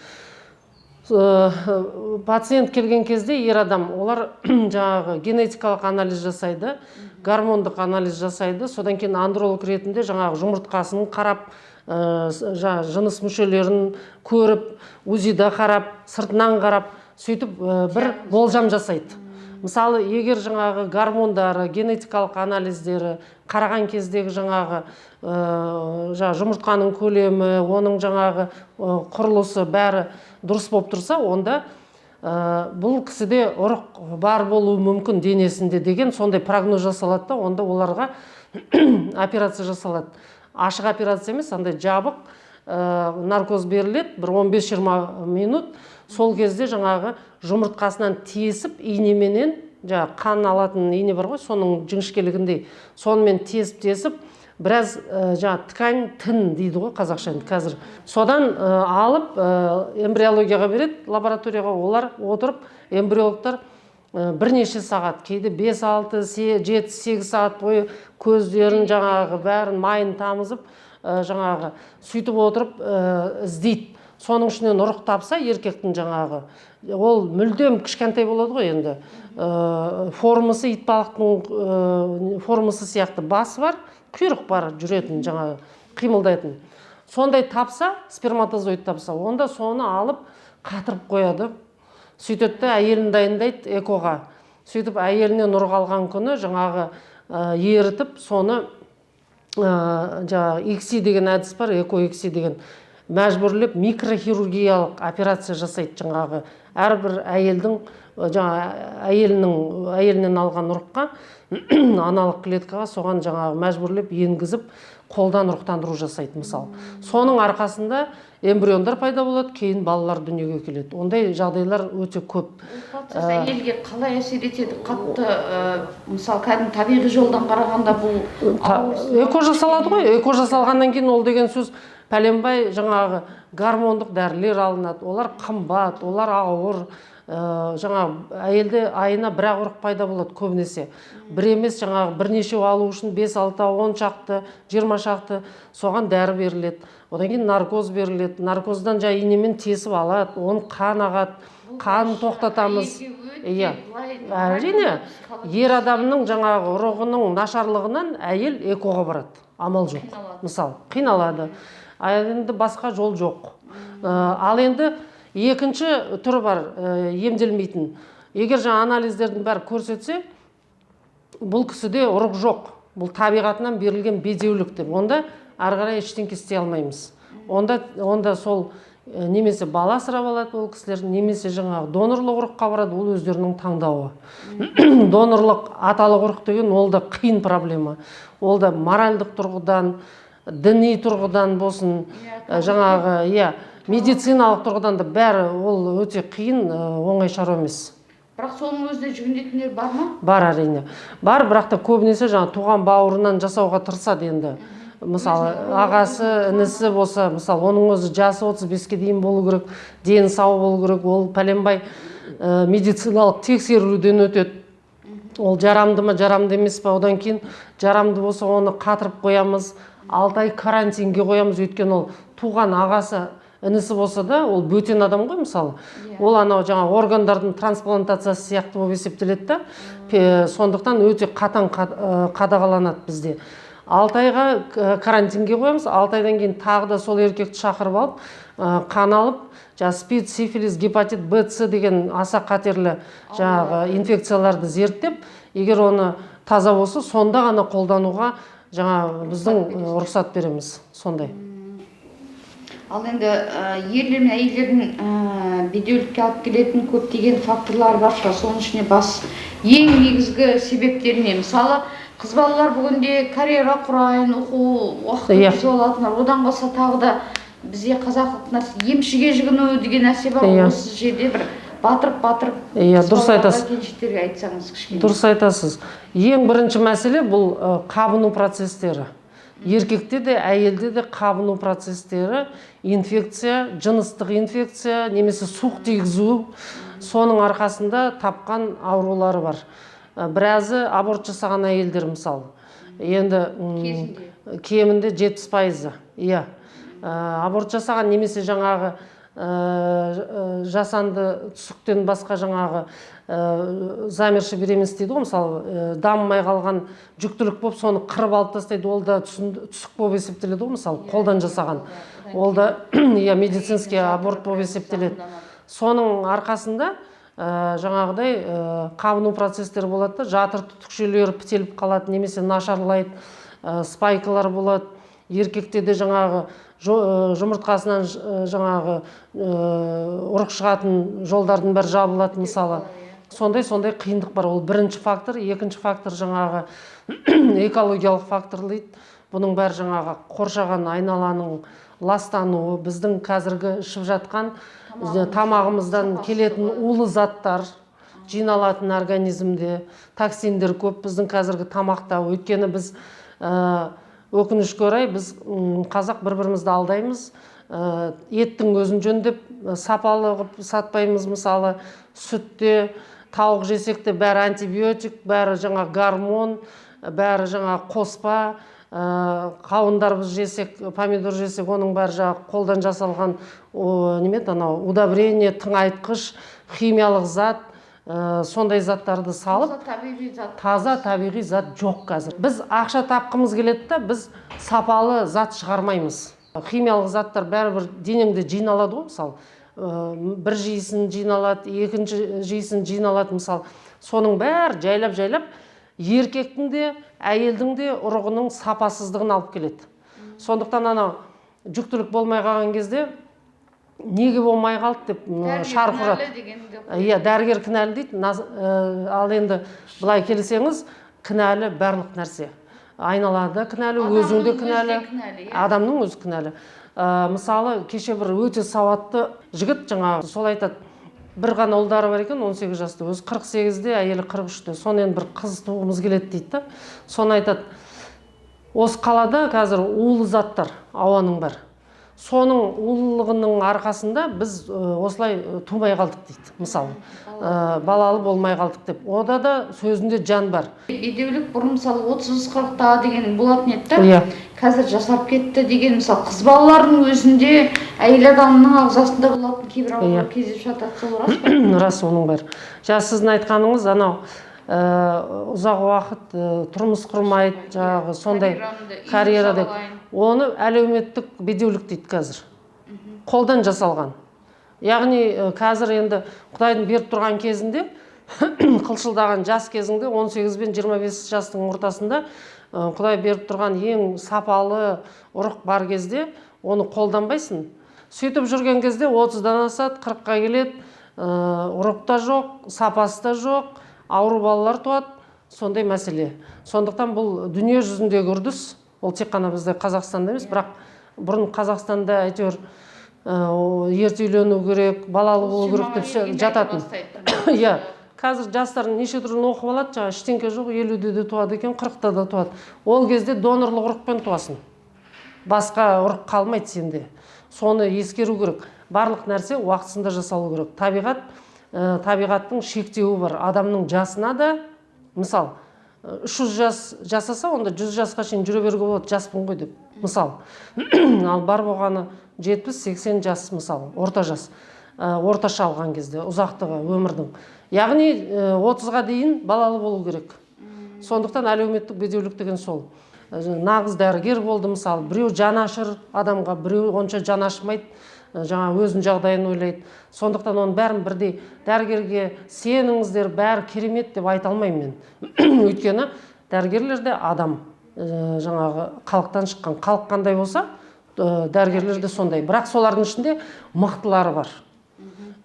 пациент келген кезде, ер адам, олар жаңағы генетикалық анализ жасайды, гормондық анализ жасайды. Содан кейін андролог ретінде жаңағы жұмыртқасын қарап, жаңағы жыныс мүшелерін көріп, УЗИда қарап, сыртынан қарап, Сөйтіп бір болжам жасайды. Мысалы, егер жаңағы гормондары, генетикалық анализдері қараған кездегі жаңағы жаңағы жұмыртқаның көлемі, оның жаңағы құрылысы, бәрі дұрыс болып тұрса, онда бұл кісіде ұрық бар болуы мүмкін денесінде деген сондай прогноз жасалады да, онда оларға операция жасалады. Ашық операция емес, андай жабық, наркоз беріледі бір 15-20 минут. Сол кезде жаңағы жұмыртқасынан тесіп, инеменен, жаңағы қан алатын ине бар ғой, соның жіңішкелігіндей, сонымен тесіп тесіп біраз жаңағы ткань, тін дейді ғой қазақша енді қазір, содан алып, эмбриологияға береді, лабораторияға. Олар отырып, эмбриологтар, бірнеше сағат, кейде 5, 6, 7, 8 сағат бойы көздерін, жаңағы бәрін майын тамызып, жаңағы сөйтіп отырып іздейді. Соның ішінен ұрық тапса еркектің, жаңағы ол мүлдем кішкентай болады ғой енді, формасы итбалықтың формасы сияқты, басы бар, құйрық бар, жүретін, жаңағы қимылдайтын. Сондай тапса, сперматозоид тапса, онда соны алып қатырып қояды. Сөйтеді де, әйелін дайындайды ЭКО-ға. Сөйтіп әйелінен ұрық алған күні жаңағы ерітіп, соны жаңағы ИКСИ деген әдіс бар, ЭКО, ИКСИ деген, мәжбүрлеп микрохирургиялық операция жасайды. Жаңағы әрбір әйелдің жаңа әйелінің, әйелінен алған ұрыққа, аналық клеткаға, соған жаңағы мәжбүрлеп енгізіп, қолдан ұрықтандыру жасайды. Мысалы, соның арқасында эмбриондар пайда болады, кейін балалар дүниеге келеді. Ондай жағдайлар өте көп. Бұл процесс әйелге қалай әсер етеді? Қатты, мысалы, кәдімгі табиғи жолдан қарағанда бұл ауыр. ЭКО жасалады ғой. ЭКО жасалғаннан кейін ол деген сөз пәленбай жаңағы гормондық дәрілер алынады, олар қымбат, олар ауыр. Жаңағы әйелде айына бір ақ ұрық пайда болады көбінесе. Бір емес, жаңағы бірнешеу алу үшін бес, алты, 10 шақты, 20 шақты, соған дәрі беріледі. Одан кейін наркоз беріледі. Наркоздан жаңа инемен тесіп алады, оның қан ағады, қанын тоқтатамыз. Әйелге өте Иә, былай әрине, ер адамның жаңағы ұрығының нашарлығынан әйел ЭКО-ға барады, амал жоқ. Қиналады. Мысалы, қиналады, ал енді басқа жол жоқ. Ал енді екінші түрі бар, емделмейтін. Егер жаңа анализдердің бәрі көрсетсе, бұл кісіде ұрық жоқ, бұл табиғатынан берілген бедеулік деп, онда ары қарай ештеңке істей алмаймыз. Онда сол немесе бала асырап алады ол кісілер, немесе жаңағы донорлық ұрыққа барады, ол өздерінің таңдауы. Донорлық аталық ұрық деген ол да қиын проблема, ол да моральдық тұрғыдан, діни тұрғыдан болсын, жаңағы, иә, медициналық тұрғыдан да, бәрі ол өте қиын, оңай шаруа емес. Бірақ соның өзіне жүгінетіндер бар ма? Бар, әрине, бар. Бірақ та көбінесе жаңағы туған бауырынан жасауға тырысады енді. Мысалы, ағасы, інісі болса, мысалы, оның өзі жасы 35-ке дейін болу керек, дені сау болу керек. Ол пәленбай медициналық тексерілуден өтеді, ол жарамды ма, жарамды емес па. Одан кейін жарамды болса, оны қатырып қоямыз, 6 ай карантинге қоямыз. Өйткені ол туған ағасы, інісі болса да, ол бөтен адам ғой. Мысалы, ол анау жаңа органдардың трансплантациясы сияқты болып есептеледі да. Сондықтан өте қатаң қадағаланады бізде. 6 айға карантинге қоямыз. 6 айдан кейін тағы да сол еркекті шақырып алып, қан алып, жаңағы СПИД, сифилис, гепатит Б, С деген аса қатерлі жаңағы инфекцияларды зерттеп, егер оны таза болса, сонда ғана қолдануға жаңа біздің рұқсат береміз сондай. Ал енді ерлер мен әйелдердің бедеулікке алып келетін көптеген факторлар бар шығар. Соның ішінде бас ең негізгі себептері не? Мысалы, қыз балалар бүгінде карьера құрайын, оқу уақыт өткізіп алатындар, одан қалса тағы да бізде қазақылық нәрсе, емшіге жүгіну деген нәрсе бар. Осы жерде бір батырып батырып Иә, қыз дұрыс балаларға, айтасыз. келіншектерге айтсаңыз кішкене. Дұрыс айтасыз. Ең бірінші мәселе бұл қабыну процестері. Еркекте де, әйелде де қабыну процестері, инфекция, жыныстық инфекция немесе суық тигізу, соның арқасында тапқан аурулары бар. Біразы аборт жасаған әйелдер, мысалы, енді Кезінде. Кемінде 70%-ы, иә. Аборт жасаған немесе жаңағы жасанды түсіктен басқа жаңағы замершая беременность дейді ғой, мысалы, дамымай қалған жүктілік болып, соны қырып алып тастайды, ол да түсік болып есептеледі ғой, мысалы, қолдан жасаған. Ол да, иә, медицинский аборт болып есептеледі. Соның арқасында Жаңағыдай қабыну процестері болады да, жатыр түтікшелері бітеліп қалады немесе нашарлайды, спайкалар болады. Еркекте де жаңағы жұмыртқасынан жаңағы ұрық шығатын жолдардың бәрі жабылады, мысалы. Сондай қиындық бар. Ол бірінші фактор. Екінші фактор жаңағы экологиялық фактор дейді. Бұның бәрі жаңағы қоршаған айналаның ластануы, біздің қазіргі ішіп жатқан тамағымыздан келетін улы заттар жиналатын, организмде токсиндер көп біздің қазіргі тамақта. Өйткені біз, өкінішке орай, біз, қазақ бір бірімізді алдаймыз. Еттің өзін жөндеп, сапалы қылып сатпаймыз. Мысалы, сүтте, тауық жесек те, бәрі антибиотик, бәрі жаңа гормон, бәрі жаңа қоспа. Қауындар біз жесек, помидор жесек, оның бәрі жаңағы қолдан жасалған, неме еді анау, удобрение, тыңайтқыш, химиялық зат, сондай заттарды салып. Таза табиғи зат. Таза табиғи зат жоқ қазір. Біз ақша тапқымыз келеді да, біз сапалы зат шығармаймыз. Химиялық заттар бәрібір денеңде жиналады ғой. Мысалы, бір жейсін, жиналады, екінші жейсін, жиналады. Мысалы, соның бәрі жайлап жайлап еркектің де, әйелдің де ұрығының сапасыздығын алып келеді. Сондықтан анау жүктілік болмай қалған кезде неге болмай қалды деп Дәрігер шарқ ұрады. кінәлі дегенді. Иә, дәрігер кінәлі дейді. Ал енді былай келсеңіз, кінәлі барлық нәрсе: айналада кінәлі, Адамның өзің де өзі де кінәлі. Кінәлі, иә. Адамның өзі кінәлі. Мысалы, кеше бір өте сауатты жігіт жаңағы сол айтады, бір ғана ұлдары бар екен, 18 жаста, өзі 48-де, әйелі 43-те. Соны енді бір қыз туғымыз келеді дейді да. Соны айтады, осы қалада қазір улы заттар ауаның бәрі, соның улылығының арқасында біз осылай тумай қалдық дейді. Мысалы, балалы болмай қалдық деп. Ода да сөзінде жан бар. Бедеулік бұрын, мысалы, 30-40-та деген болатын еді да, қазір жасарып кетті деген. Мысалы, қыз балалардың өзінде әйел адамның ағзасында болатын кейбір аурулар кездесіп жатады, сол рас па? Рас оның бәрі. Жаңа сіздің айтқаныңыз анау, ұзақ уақыт тұрмыс құрмайды, жаңағы сондай Карьерамды, үй карьера жасап деп. алайын. Оны әлеуметтік бедеулік дейді қазір, қолдан жасалған. Яғни қазір енді Құдайдың беріп тұрған кезінде, қылшылдаған жас кезіңде, 18 бен 25 жастың ортасында, Құдай беріп тұрған ең сапалы ұрық бар кезде оны қолданбайсың. Сөйтіп жүрген кезде 30-дан асады, 40-қа келеді, ұрық та жоқ, сапасы да жоқ, ауру балалар туады. Сондай мәселе. Сондықтан бұл дүние жүзіндегі үрдіс, ол тек қана бізде, Қазақстанда емес. Бірақ бұрын Қазақстанда әйтеуір ерте үйлену керек, балалы болу керек деп жататын. Иә, қазір жастар неше түрлі оқып алады, жаңағы ештеңке жоқ, 50-де де туады екен, 40-та да туады. Ол кезде донорлық ұрықпен туасың, басқа ұрық қалмайды сенде. Соны ескеру керек. Барлық нәрсе уақытысында жасалу керек. Табиғат, табиғаттың шектеуі бар адамның жасына да. Мысал, 300 жас жасаса, онда 100 жасқа шейін жүре беруге болады, жаспын ғой деп, мысалы. Ал бар болғаны 70-80 жас, мысалы, орта жас. Орташа алған кезде ұзақтығы өмірдің, яғни 30-ға дейін балалы болу керек. Сондықтан әлеуметтік бедеулік деген сол. Нағыз дәрігер болды, мысалы, біреу жанашыр адамға, біреу онша жаны ашымайды, жаңа өзінің жағдайын ойлайды. Сондықтан оның бәрін бірдей дәрігерге сеніңіздер, бәрі керемет деп айта алмаймын мен. Өйткені дәрігерлер де адам, жаңағы халықтан шыққан. Халық қандай болса, дәрігерлер де сондай. Бірақ солардың ішінде мықтылары бар,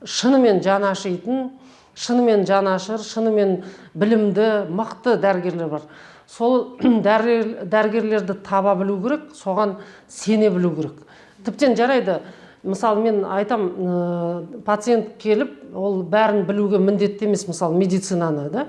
шынымен жаны ашитын, шынымен жанашыр, шынымен білімді, мықты дәрігерлер бар. Сол дәрігерлерді таба білу керек, соған сене білу керек. Тіптен жарайды, мысалы, мен айтам, пациент келіп, ол бәрін білуге міндетті емес, мысалы, медицинаны да.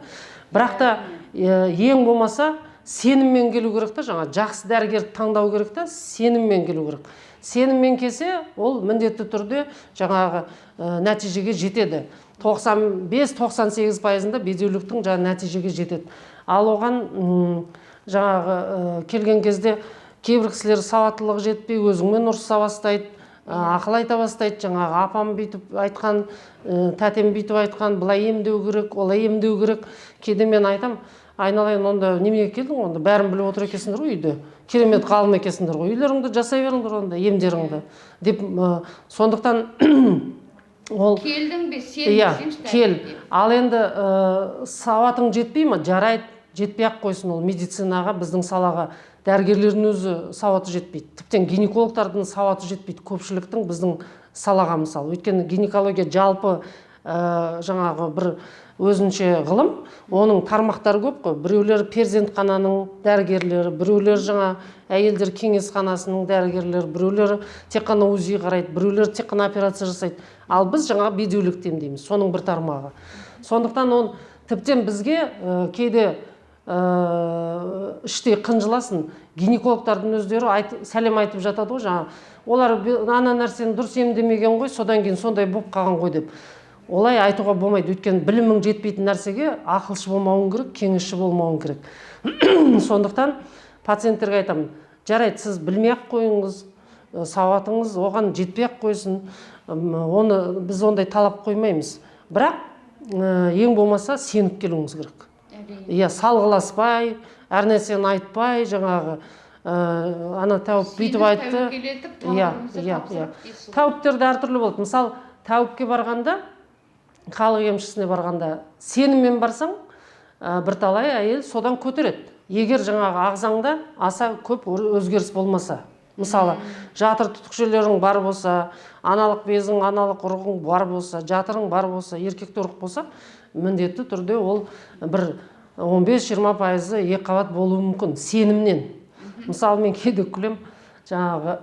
Бірақ та ең болмаса сеніммен келу керек та, жаңа жақсы дәрігерді таңдау керек та, сеніммен келу керек. Сеніммен келсе, ол міндетті түрде жаңағы нәтижеге жетеді. 95-98 пайызында бедеуліктің жаңа нәтижеге жетеді. Ал оған жаңағы келген кезде кейбір кісілер сауаттылығы жетпей, өзіңмен ұрыса бастайды, ақыл айта бастайды. Жаңағы апам бүйтіп айтқан, тәтем бүйтіп айтқан, былай емдеу керек, олай емдеу керек. Кейде мен айтам: айналайын, онда неменеге келдің? Онда бәрін біліп отыр екенсіңдер ғой үйде, керемет ғалым екенсіңдер ғой, үйлеріңде жасай беріңдер онда емдеріңді деп. Сондықтан Ол Келдің бе сен, иә, десеңші кел. Дәрігерге. Ал енді сауатың жетпей ма, жарайды, жетпей ақ қойсын. Ол медицинаға, біздің салаға дәрігерлердің өзі сауаты жетпейді, тіптен гинекологтардың сауаты жетпейді көпшіліктің біздің салаға, мысалы. Өйткені гинекология жалпы жаңағы бір өзінше ғылым, оның тармақтары көп қой. Біреулер перзентхананың дәрігерлері, біреулер жаңа әйелдер кеңесханасының дәрігерлері, біреулері тек қана УЗИ қарайды, біреулері тек қана операция жасайды. Ал біз жаңағы бедеулікті емдейміз, соның бір тармағы. Сондықтан ол тіптен бізге кейде іштей қынжыласың, гинекологтардың өздері сәлем айтып жатады ғой жаңағы, олар ана нәрсені дұрыс емдемеген ғой, содан кейін сондай болып қалған ғой деп. Олай айтуға болмайды, өйткені білімің жетпейтін нәрсеге ақылшы болмауың керек, кеңесші болмауың керек. Сондықтан пациенттерге айтамын: жарайды, сіз білмей ақ қойыңыз, сауатыңыз оған жетпей ақ қойсын, оны біз ондай талап қоймаймыз, бірақ ең болмаса сеніп келуіңіз керек. Әрине. Иә, салғыласпай, әр нәрсені айтпай, жаңағы ана тәуіп бүйтіп Сеніп, айтты. Тәуекел етіп, Иә, тағдырыңызды иә. тапсырып дейсіз ғой. Тәуіптер де әртүрлі болады. Мысалы, тәуіпке барғанда, халық емшісіне барғанда сеніммен барсаң, бірталай әйел содан көтереді, егер жаңағы ағзаңда аса көп өзгеріс болмаса. Мысалы, жатыр түтікшелерің бар болса, аналық безің, аналық ұрығың бар болса, жатырың бар болса, еркекте ұрық болса, міндетті түрде ол бір 15-20%-ы екіқабат болуы мүмкін сенімнен. Мысалы, мен кейде күлем, жаңағы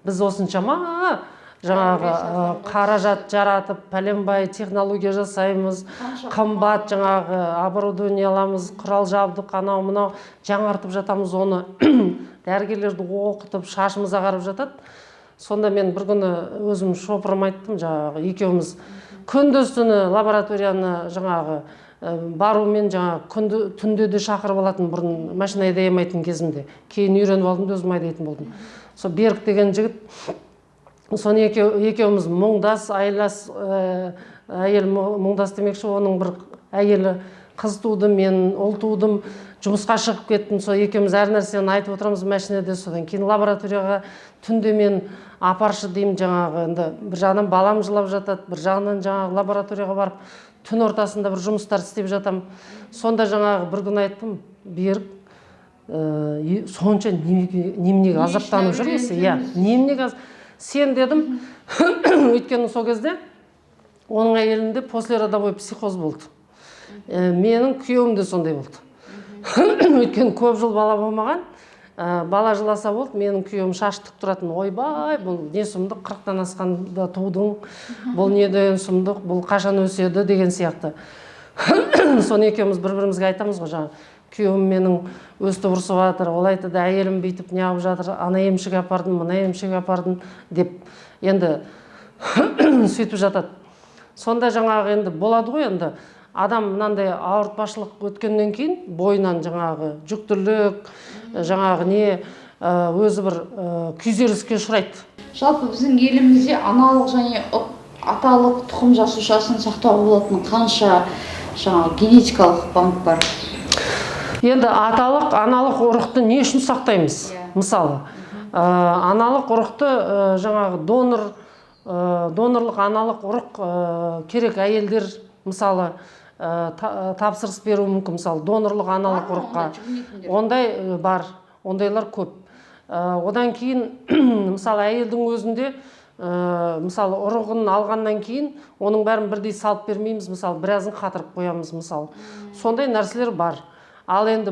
біз осыншама жаңағы қаражат жаратып, пәленбай технология жасаймыз, Қанша қымбат жаңағы оборудование аламыз, құрал жабдық, анау мынау жаңартып жатамыз, оны дәрігерлерді оқытып, шашымыз ағарып жатады. Сонда мен бір күні өзім шопырыма айттым, жаңағы екеуміз күндіз түні лабораторияны жаңағы барумен, жаңағы күнді, түнде де шақырып алатын бұрын, машина айдай алмайтын кезімде. Кейін үйреніп алдым да, өзім айдайтын болдым. Сол Берік деген жігіт, соны екеуміз мұңдас айлас, әйел мұңдас демекші, оның бір әйелі қыз туды, мен ұл тудым, жұмысқа шығып кеттім. Сол екеуміз әр нәрсені айтып отырамыз машинада. Содан кейін лабораторияға түнде мен апаршы деймін. Жаңағы енді бір жағынан балам жылап жатады, бір жағынан жаңағы лабораторияға барып, түн ортасында бір жұмыстар істеп жатамын. Сонда жаңағы бір күні айттым: «Берік, сонша неменеге Не үшін азаптанып жүрміз?» әуреленіп Иә, жүрміз? неменеге сен дедім. Өйткені сол кезде оның әйелінде послеродовой психоз болды. Менің күйеуім де сондай болды, өйткені көп жыл бала болмаған. Бала жыласа болды, менің күйеуім шаш тік тұратын: «Ойбай, бұл не сұмдық, 40-тан асқанда тудың, бұл не деген сұмдық, бұл қашан өседі?» деген сияқты. Соны екеуміз бір бірімізге айтамыз ғой, жаңағы күйеуім менің өстіп ұрысып жатыр, ол айтады, әйелім бүйтіп неғып жатыр, ана емшіге апардым, мына емшіге апардым деп. Енді сөйтіп жатады. Сонда жаңағы енді болады ғой, енді адам мынандай ауыртпашылық өткеннен кейін бойынан жаңағы жүктілік, жаңағы не, өзі бір күйзеліске ұшырайды. Жалпы біздің елімізде аналық және аталық тұқым жасушасын сақтауға болатын қанша жаңағы генетикалық банк бар? Енді аталық, аналық ұрықты не үшін сақтаймыз? Мысалы, аналық ұрықты жаңағы донорлық аналық ұрық керек әйелдер, мысалы, тапсырыс беруі мүмкін, мысалы, донорлық аналық Бар ма ұрыққа. Ондай жүгінетіндер? Ондай бар, ондайлар көп. Одан кейін, мысалы, әйелдің өзінде, мысалы, ұрығын алғаннан кейін оның бәрін бірдей салып бермейміз, мысалы, біразын қатырып қоямыз, мысалы, сондай нәрселер бар. Ал енді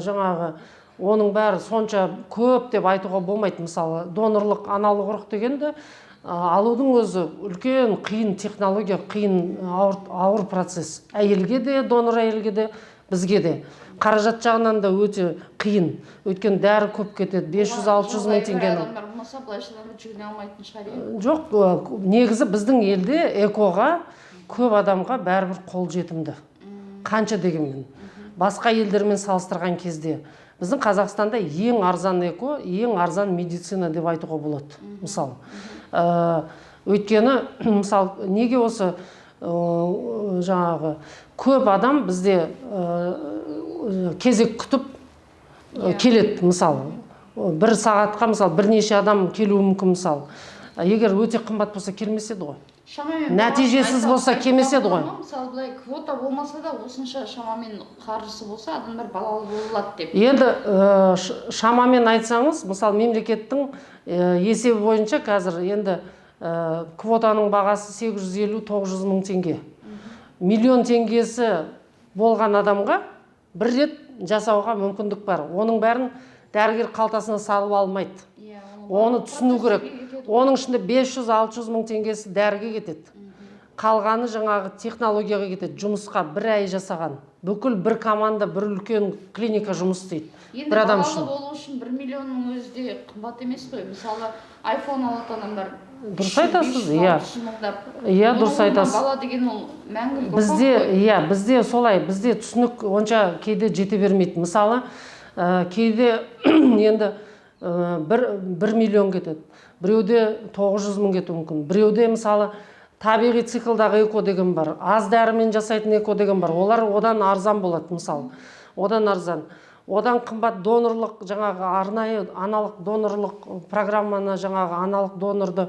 жаңағы оның бәрі сонша көп деп айтуға болмайды. Мысалы, донорлық аналық ұрық дегенді алудың өзі үлкен қиын технология, қиын, ауыр, ауыр процесс әйелге де, донор әйелге де, бізге де. Қаражат жағынан да өте қиын, өйткені дәрі көп кетеді, 500-600 мың теңгенің. Адамдар болмаса, былайша жүгіне алмайтын шығар, иә? Жоқ, негізі біздің елде ЭКО-ға көп адамға бәрібір қол жетімді, қанша дегенмен. Басқа елдермен салыстырған кезде біздің Қазақстанда ең арзан ЭКО, ең арзан медицина деп айтуға болады, мысалы. Өйткені, мысалы, неге осы жаңағы көп адам бізде кезек күтіп келеді, мысалы, бір сағатқа, мысалы, бірнеше адам келуі мүмкін, мысалы. Егер өте қымбат болса, келмес еді ғой. Шамамен Нәтижесіз болса келмеседі ғой. Мысалы, былай, квота болмаса да, осынша шамамен қаржысы болса, адамдар балалы бола алады деп. Енді шамамен айтсаңыз, мысалы, мемлекеттің есебі бойынша қазір енді квотаның бағасы 850-900 мың теңге. Миллион теңгесі болған адамға бір рет жасауға мүмкіндік бар. Оның бәрін дәрігер қалтасына салып алмайды. Оны түсіну керек. Оның ішінде 500-600 мың теңгесі дәріге кетеді, қалғаны жаңағы технологияға кетеді, жұмысқа, бір ай жасаған. Бүкіл бір команда, бір үлкен клиника жұмыс істейді Енді бір адам балалы үшін. болу үшін 1 миллионның өзі де қымбат емес қой. Мысалы, айфон алатын адамдар Дұрыс 300, айтасыз, 500, иә. 600 мыңдап. Иә, Оның дұрыс орнына айтасыз. Бала деген ол мәңгілік ұрпақ Бізде қой. Иә, бізде солай, бізде түсінік онша кейде жете бермейді. Мысалы, кейде енді 1 миллион кетеді, біреуде 900 мың кетуі мүмкін, біреуде, мысалы, табиғи циклдағы ЭКО деген бар, аз дәрімен жасайтын ЭКО деген бар, олар одан арзан болады. Мысалы, одан арзан, одан қымбат донорлық, жаңағы арнайы аналық донорлық программаны, жаңағы аналық донорды,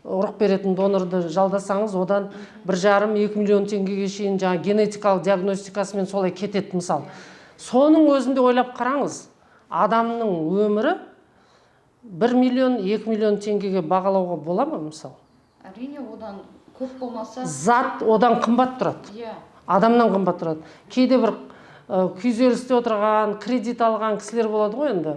ұрық беретін донорды жалдасаңыз, одан 1,5-2 миллион теңгеге шейін жаңағы генетикалық диагностикасымен солай кетеді. Мысалы, соның өзінде ойлап қараңыз, адамның өмірі 1 миллион 2 миллион теңгеге бағалауға бола ма, мысалы? Әрине, одан көп болмаса. Зат одан қымбат тұрады. Адамнан қымбат тұрады. Кейде бір күйзелісте отырған, кредит алған кісілер болады ғой енді.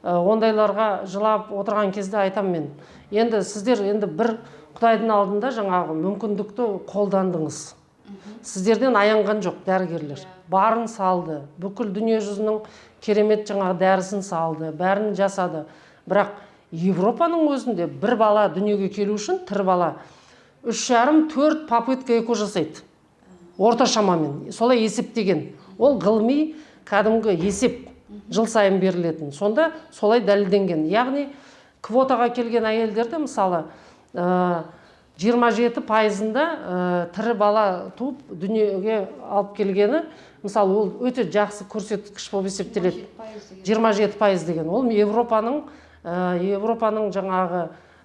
Ондайларға жылап отырған кезде айтамын мен: енді сіздер енді бір құдайдың алдында жаңағы мүмкіндікті қолдандыңыз, сіздерден аянған жоқ дәрігерлер, барын салды, бүкіл дүние жүзінің керемет жаңағы дәрісін салды, бәрін жасады. Бірақ Европаның өзінде бір бала дүниеге келу үшін, тірі бала, 3,5-4 попытка ЭКО жасайды орта шамамен, солай есептеген. Ол ғылыми кәдімгі есеп, жыл сайын берілетін, сонда солай дәлелденген. Яғни квотаға келген әйелдерде, мысалы, 27 пайызында тірі бала туып дүниеге алып келгені, мысалы, ол өте жақсы көрсеткіш болып есептеледі. 27% деген. 27% деген ол Европаның жаңағы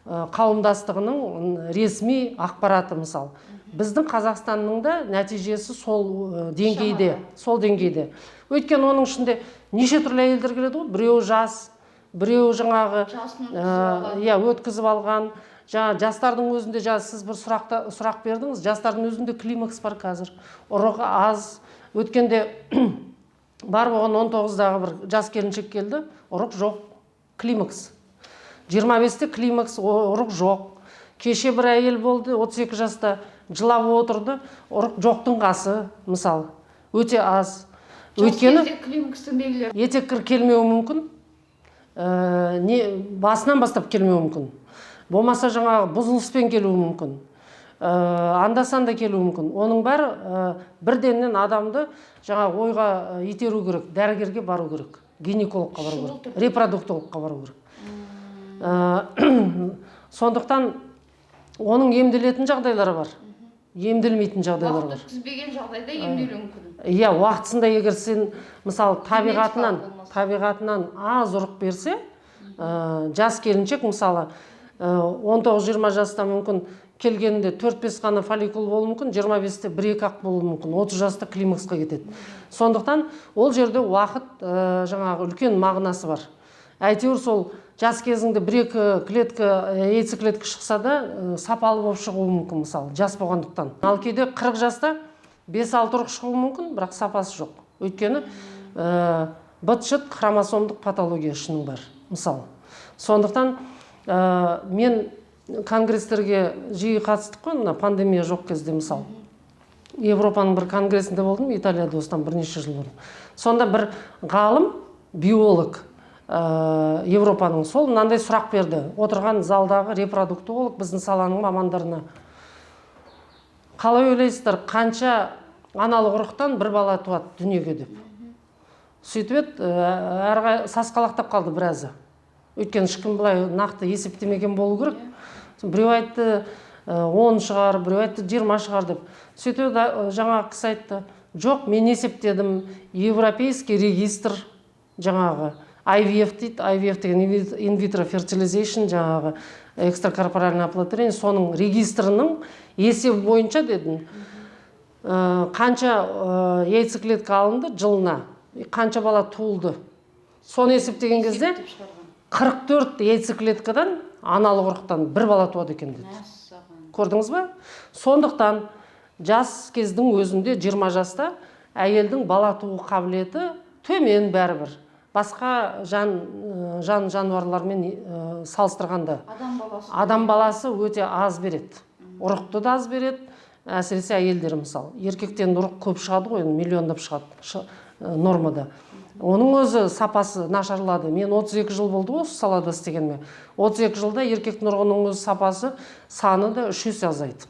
қауымдастығының ресми ақпараты. Мысалы, біздің Қазақстанның да нәтижесі сол деңгейде, сол деңгейде. Өйткені оның ішінде неше түрлі әйелдер келеді ғой: біреуі жас, біреуі жаңағы Жасын өткізіп алған. Иә, өткізіп алған. Жаңа жастардың өзінде, жаңа сіз бір сұрақта сұрақ бердіңіз, жастардың өзінде климакс бар қазір, ұрығы аз. Өткенде бар болған 19-дағы бір жас келіншек келді, ұрық жоқ, климакс. 25-те климакс, ұрық жоқ. Кеше бір әйел болды, 32 жаста, жылап отырды, ұрық жоқтың қасы, мысалы, өте аз. Жас Өйткені кезде климакстың белгілері. Етеккір келмеуі мүмкін, не басынан бастап келмеуі мүмкін, болмаса жаңағы бұзылыспен келуі мүмкін, анда санда келуі мүмкін. Оның бәрі бірденнен адамды жаңағы ойға итеру керек: дәрігерге бару керек, гинекологқа бару Шұғыл керек, түрде. Репродуктологқа бару керек. Сондықтан оның емделетін жағдайлары бар, емделмейтін жағдайлар Уақыт бар. өткізбеген жағдайда емделуі мүмкін. Иә, уақытысында егер сен, мысалы, табиғатынан болмаса. табиғатынан аз ұрық берсе, жас келіншек, мысалы, 19-20 жаста мүмкін келгенінде 4-5 қана фолликул болуы мүмкін, 25-те бір екі ақ болуы мүмкін, 30 жаста климаксқа кетеді. Сондықтан ол жерде уақыт жаңағы үлкен мағынасы бар. Әйтеуір сол жас кезіңде бір екі клетка, яйцеклетка шықса да, сапалы болып шығуы мүмкін, мысалы, жас болғандықтан. Ал кейде 40 жаста 5-6 ұрық шығуы мүмкін, бірақ сапасы жоқ, өйткені быт шыт хромосомдық патология ішінің бар, мысалы. Сондықтан мен конгресстерге жиі қатыстық қой мына пандемия жоқ кезде. Мысалы, Европаның бір конгресінде болдым Италияда осыдан бірнеше жыл бұрын. Сонда бір ғалым, биолог, Европаның, сол мынандай сұрақ берді отырған залдағы репродуктолог, біздің саланың мамандарына: қалай ойлайсыздар, қанша аналық ұрықтан бір бала туады дүниеге деп. Сөйтіп еді, әрі сасқалақтап қалды біразы, өйткені ешкім былай нақты есептемеген болу керек. Біреу айтты, 10 шығар, біреу айтты, 20 шығар деп. Сөйтіп еді, жаңағы кісі айтты: жоқ, мен есептедім, европейский регистр, жаңағы IVF дейді. IVF деген in vitro fertilization, жаңағы экстракорпоральное оплодотворение, соның регистрінің есебі бойынша дедім, қанша яйцеклетка алынды жылына, қанша бала туылды, соны есептеген кезде 44 яйцеклеткадан, аналық ұрықтан бір бала туады екен деді. Көрдіңіз ба? Сондықтан жас кездің өзінде, 20 жаста әйелдің бала туу қабілеті төмен бәрібір, басқа жан жануарлармен салыстырғанда. Адам баласы. Адам баласы өте аз береді, ұрықты да аз береді, әсіресе әйелдер. Мысалы, еркектен ұрық көп шығады ғой енді, миллиондап шығады нормада, оның өзі сапасы нашарлады. Мен 32 жыл болды ғой осы салада істегеніме. 32 жылда еркектің ұрығының өзі сапасы, саны да үш есе азайды,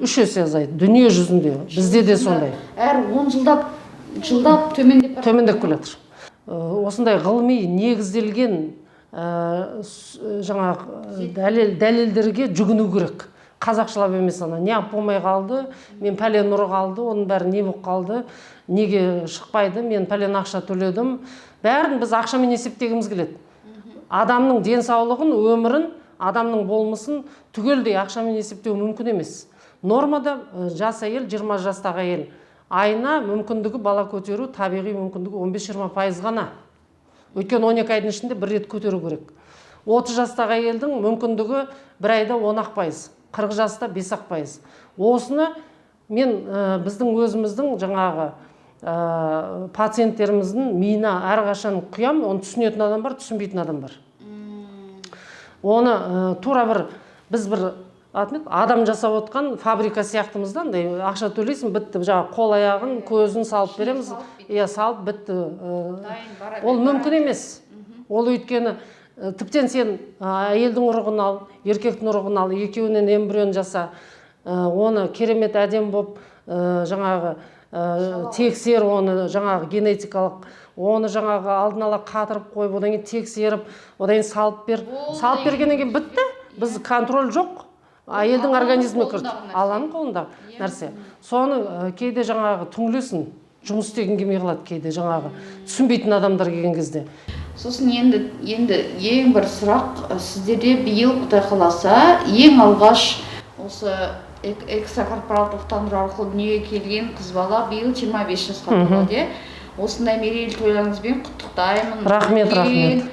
үш есе азайды. Дүние жүзінде, бізде де сондай. Әр 10 жылдап жылдап төмендеп бара. Төмендеп келе жатыр. Осындай ғылыми негізделген жаңағы дәлелдерге жүгіну керек, қазақшалап емес. Ана неғып болмай қалды, мен пәлен ұрық алды, оның бәрі не болып қалды, неге шықпайды, мен пәлен ақша төледім, бәрін біз ақшамен есептегіміз келеді. Адамның денсаулығын, өмірін, адамның болмысын түгелдей ақшамен есептеу мүмкін емес. Нормада жас әйел, 20 жастағы әйел айына мүмкіндігі, бала көтеру табиғи мүмкіндігі 15-20% ғана, өйткені 12 айдың ішінде бір рет көтеру керек. 30 жастағы әйелдің мүмкіндігі бір айда 10-ақ пайыз, 40 жаста 5-ақ пайыз. Осыны мен біздің өзіміздің жаңағы пациенттеріміздің миына әрқашан құямын. Оны түсінетін адам бар, түсінбейтін адам бар. Оны тура бір біз бір аты не еді, адам жасап отқан фабрика сияқтымыз да. Андай ақша төлейсің, бітті, жаңағы қол аяғын, көзін салып береміз, иә, салып бітті. Дайын бара Ол бер, мүмкін бара. емес ол, өйткені тіптен сен әйелдің ұрығын ал, еркектің ұрығын ал, екеуінен эмбрион жаса, оны керемет әдемі болып жаңағы тексер, оны жаңағы генетикалық, оны жаңағы алдын ала қатырып қойып, одан кейін тексеріп, одан кейін салып бер. Ол Салып бергеннен кейін бітті, біз контроль жоқ, әйелдің Алланың организміне кірді. қолындағы нәрсе. Алланың қолындағы нәрсе. Соны кейде жаңағы түңілесің, жұмыс істегің келмей қалады кейде, жаңағы түсінбейтін адамдар келген кезде. Сосын енді ең бір сұрақ: сіздерде биыл, құдай қаласа, ең алғаш осы экстракорпоралды ұрықтандыру арқылы дүниеге келген қыз бала биыл 25 жасқа толады, иә. Осындай мерейлі тойларыңызбен құттықтаймын. Рахмет, Үлкен, рахмет.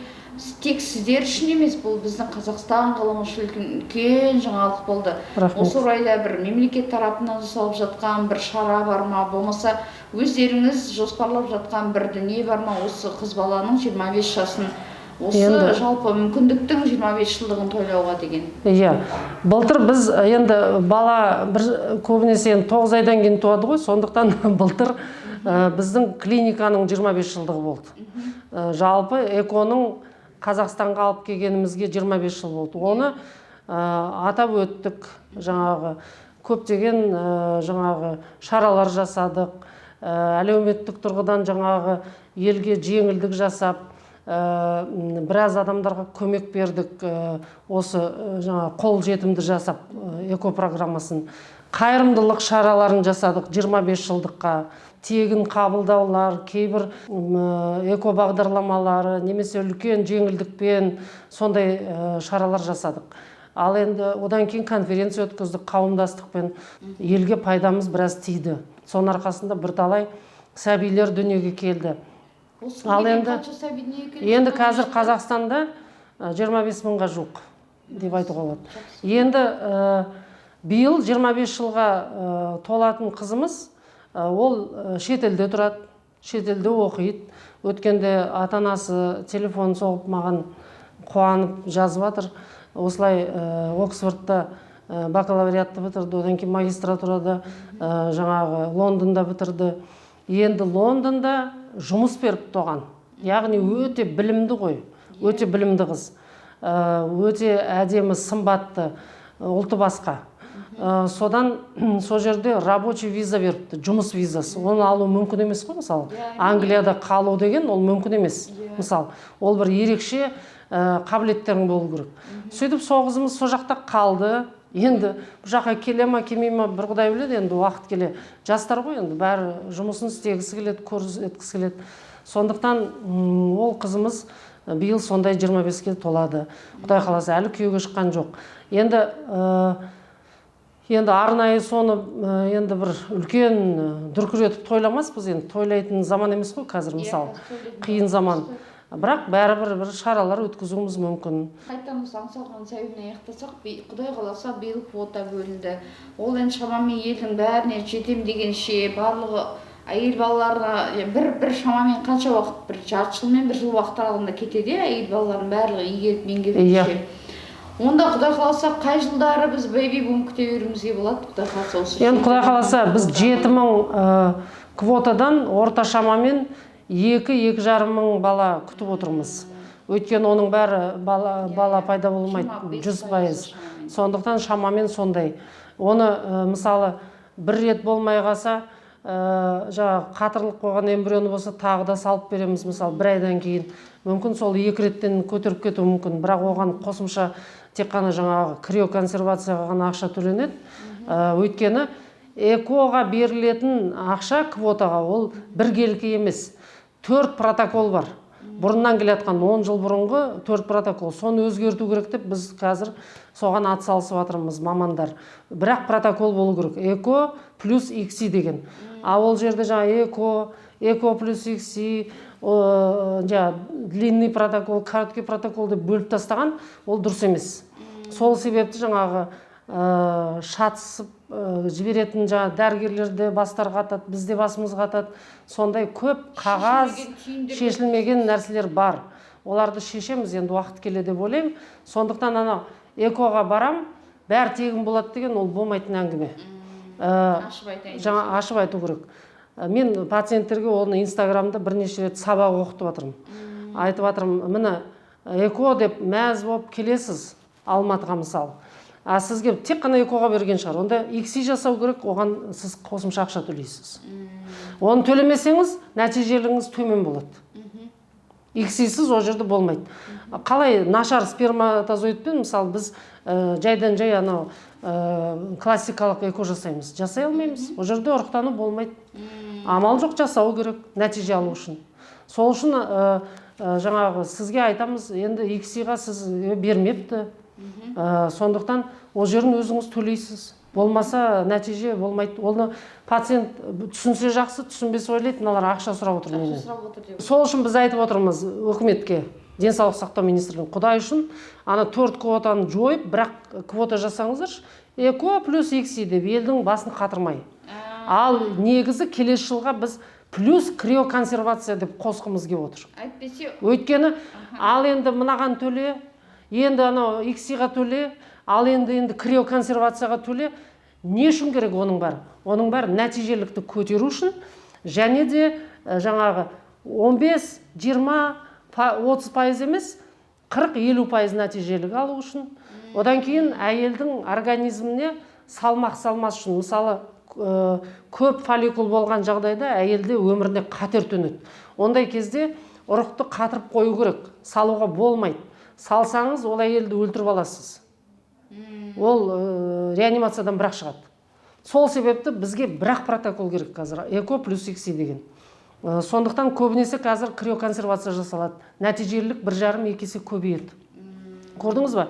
тек сіздер үшін емес, бұл біздің Қазақстан ғылымы үшін үлкен, үлкен жаңалық болды. Рахмет. Осы орайда бір мемлекет тарапынан жасалып жатқан бір шара бар ма, болмаса өздеріңіз жоспарлап жатқан бір дүние бар ма, осы қыз баланың 25 жасын, осы жалпы мүмкіндіктің 25 жылдығын тойлауға деген? Иә, былтыр біз енді бала бір көбінесе енді 9 айдан кейін туады ғой, сондықтан былтыр біздің клиниканың 25 жылдығы болды. Жалпы ЭКО-ның Қазақстанға алып келгенімізге 25 жыл болды. Оны атап өттік, жаңағы көптеген жаңағы шаралар жасадық, әлеуметтік тұрғыдан жаңағы елге жеңілдік жасап, біраз адамдарға көмек бердік, осы жаңағы қол жетімді жасап ЭКО программасын, қайырымдылық шараларын жасадық 25 жылдыққа, тегін қабылдаулар, кейбір ЭКО бағдарламалары немесе үлкен жеңілдікпен сондай шаралар жасадық. Ал енді одан кейін конференция өткіздік қауымдастықпен. Елге пайдамыз біраз тиді, соның арқасында бірталай сәбилер дүниеге келді. Осы Ал күнге дейін енді қанша сәби дүниеге келді? Енді қазір Қазақстанда 25 мыңға жуық деп айтуға болады. Енді биыл 25 жылға толатын қызымыз, ол шетелде тұрады, шетелде оқиды. Өткенде ата анасы телефон соғып, маған қуанып жазып жатыр. Осылай Оксфордта бакалавриатты бітірді, одан кейін магистратурада жаңағы Лондонда бітірді. Енді Лондонда жұмыс беріп оған. Яғни өте білімді ғой, өте білімді қыз. Өте әдемі, сымбатты, ұлты басқа. Содан сол жерде рабочий виза беріпті, жұмыс визасы. Оны алу мүмкін емес қой, мысалы. Англияда қалу деген ол мүмкін емес. Мысалы, ол бір ерекше қабілеттерің болу керек. Сөйтіп сол қызымыз сол жақта қалды. Енді бұл жаққа келе ма, келмей ма, бір құдай біледі енді, уақыт келе. Жастар ғой енді, бәрі жұмысын істегісі келеді, көрсеткісі келеді. Сондықтан ол қызымыз Биыл сондай 25-ке толады, Құдай қаласа, әлі күйеуге шыққан жоқ. Енді арнайы соны енді бір үлкен дүркіретіп тойламаспыз, енді тойлайтын заман емес қой қазір, мысалы, қиын заман, бірақ бәрібір бір шаралар өткізуіміз мүмкін. Қайтадан осы Аңсалған сәуіріне аяқтасақ, Құдай қаласа, биыл квота бөлінді. Ол енді шамамен елдің бәріне жетем дегенше, барлығы әйел балаларына бір шамамен қанша уақыт, бір жарты жыл мен бір жыл уақыт аралығында кетеді, иә, әйел балалардың барлығы игеріп меңгергенше. Онда, Құдай қаласа, қай жылдары біз бэби бум күте беруімізге болады, Құдай қаласа, осы? Енді, Құдай қаласа, біз 7000 квотадан орта шамамен 2-2,5 мың бала күтіп отырмыз, өйткені оның бәрі бала пайда болмайды 100%. Сондықтан шамамен сондай. Оны мысалы, бір рет болмай қалса, жаңағы қатырылып қойған эмбрионы болса, тағы да салып береміз. Мысалы, бір айдан кейін мүмкін сол екі реттен көтеріп кетуі мүмкін, бірақ оған қосымша тек қана жаңағы криоконсервацияға ғана ақша төленеді. Өйткені ЭКО-ға берілетін ақша, квотаға, ол біркелкі емес, төрт протокол бар, бұрыннан келе жатқан, 10 жыл бұрынғы төрт протокол. Соны өзгерту керек деп біз қазір соған атсалысып жатырмыз, мамандар. Бірақ протокол болу керек: ЭКО плюс ИКСИ деген. А ол жерде жаңа ЭКО, ЭКО плюс ИКСИ, жаңа длинный протокол, короткий протокол деп бөліп тастаған. Ол дұрыс емес. Сол себепті жаңағы шатысып жіберетін жаңағы дәрігерлер де бастары қатады, біз де басымыз қатады. Сондай көп қағаз, Шешілмеген түйіндер. шешілмеген нәрселер бар. Оларды шешеміз енді уақыт келе деп ойлаймын. Сондықтан анау ЭКО-ға барам, бәрі тегін болады деген ол болмайтын әңгіме. Ашып айтайын. Жаңа ашып айту керек. Мен пациенттерге оны Инстаграмда бірнеше рет сабақ оқытып жатырмын, айтып жатырмын: міне, ЭКО деп мәз болып келесіз Алматыға, мысалы, а сізге тек қана ЭКО-ға берген шығар. Онда ИКСИ жасау керек, оған сіз қосымша ақша төлейсіз. Оны төлемесеңіз, нәтижелігіңіз төмен болады. ИКСИ-сіз ол жерде болмайды. Қалай нашар сперматозоидпен, мысалы, біз жайдан жай анау классикалық ЭКО жасаймыз? Жасай алмаймыз, ол жерде ұрықтану болмайды. Амал жоқ, жасау керек нәтиже алу үшін. Сол үшін жаңағы сізге айтамыз, енді ИКСИ-ға сіз бермепті. Сондықтан ол жерін өзіңіз төлейсіз, болмаса нәтиже болмайды. Оны пациент түсінсе жақсы, түсінбесе ойлайды: мыналар ақша сұрап отыр Ақша менен. сұрап отыр деп. Сол үшін біз айтып отырмыз үкіметке, Денсаулық сақтау министрлігіне: Құдай үшін, ана төрт квотаны жойып, бірақ квота жасаңыздаршы, ЭКО плюс ИКСИ деп, елдің басын қатырмай. Ал негізі келесі жылға біз плюс криоконсервация деп қосқымыз келіп отыр. Әйтпесе Өйткені ал енді мынаған төле, енді анау ИКСИ-ға төле, ал енді криоконсервацияға төле. Не үшін керек оның бәрі? Оның бәрі нәтижелікті көтеру үшін және де жаңағы 15, 20, 30% емес, 40-50% нәтижелік алу үшін. Одан кейін әйелдің организміне салмақ салмас үшін. Мысалы, көп фолликул болған жағдайда әйелде өміріне қатер төнеді. Ондай кезде ұрықты қатырып қою керек, салуға болмайды. Салсаңыз, ол әйелді өлтіріп аласыз, ол реанимациядан бірақ шығады. Сол себепті бізге бірақ протокол керек қазір: ЭКО плюс ИКСИ деген. Сондықтан көбінесе қазір криоконсервация жасалады, нәтижелілік 1,5-2 есе көбейеді, көрдіңіз ба?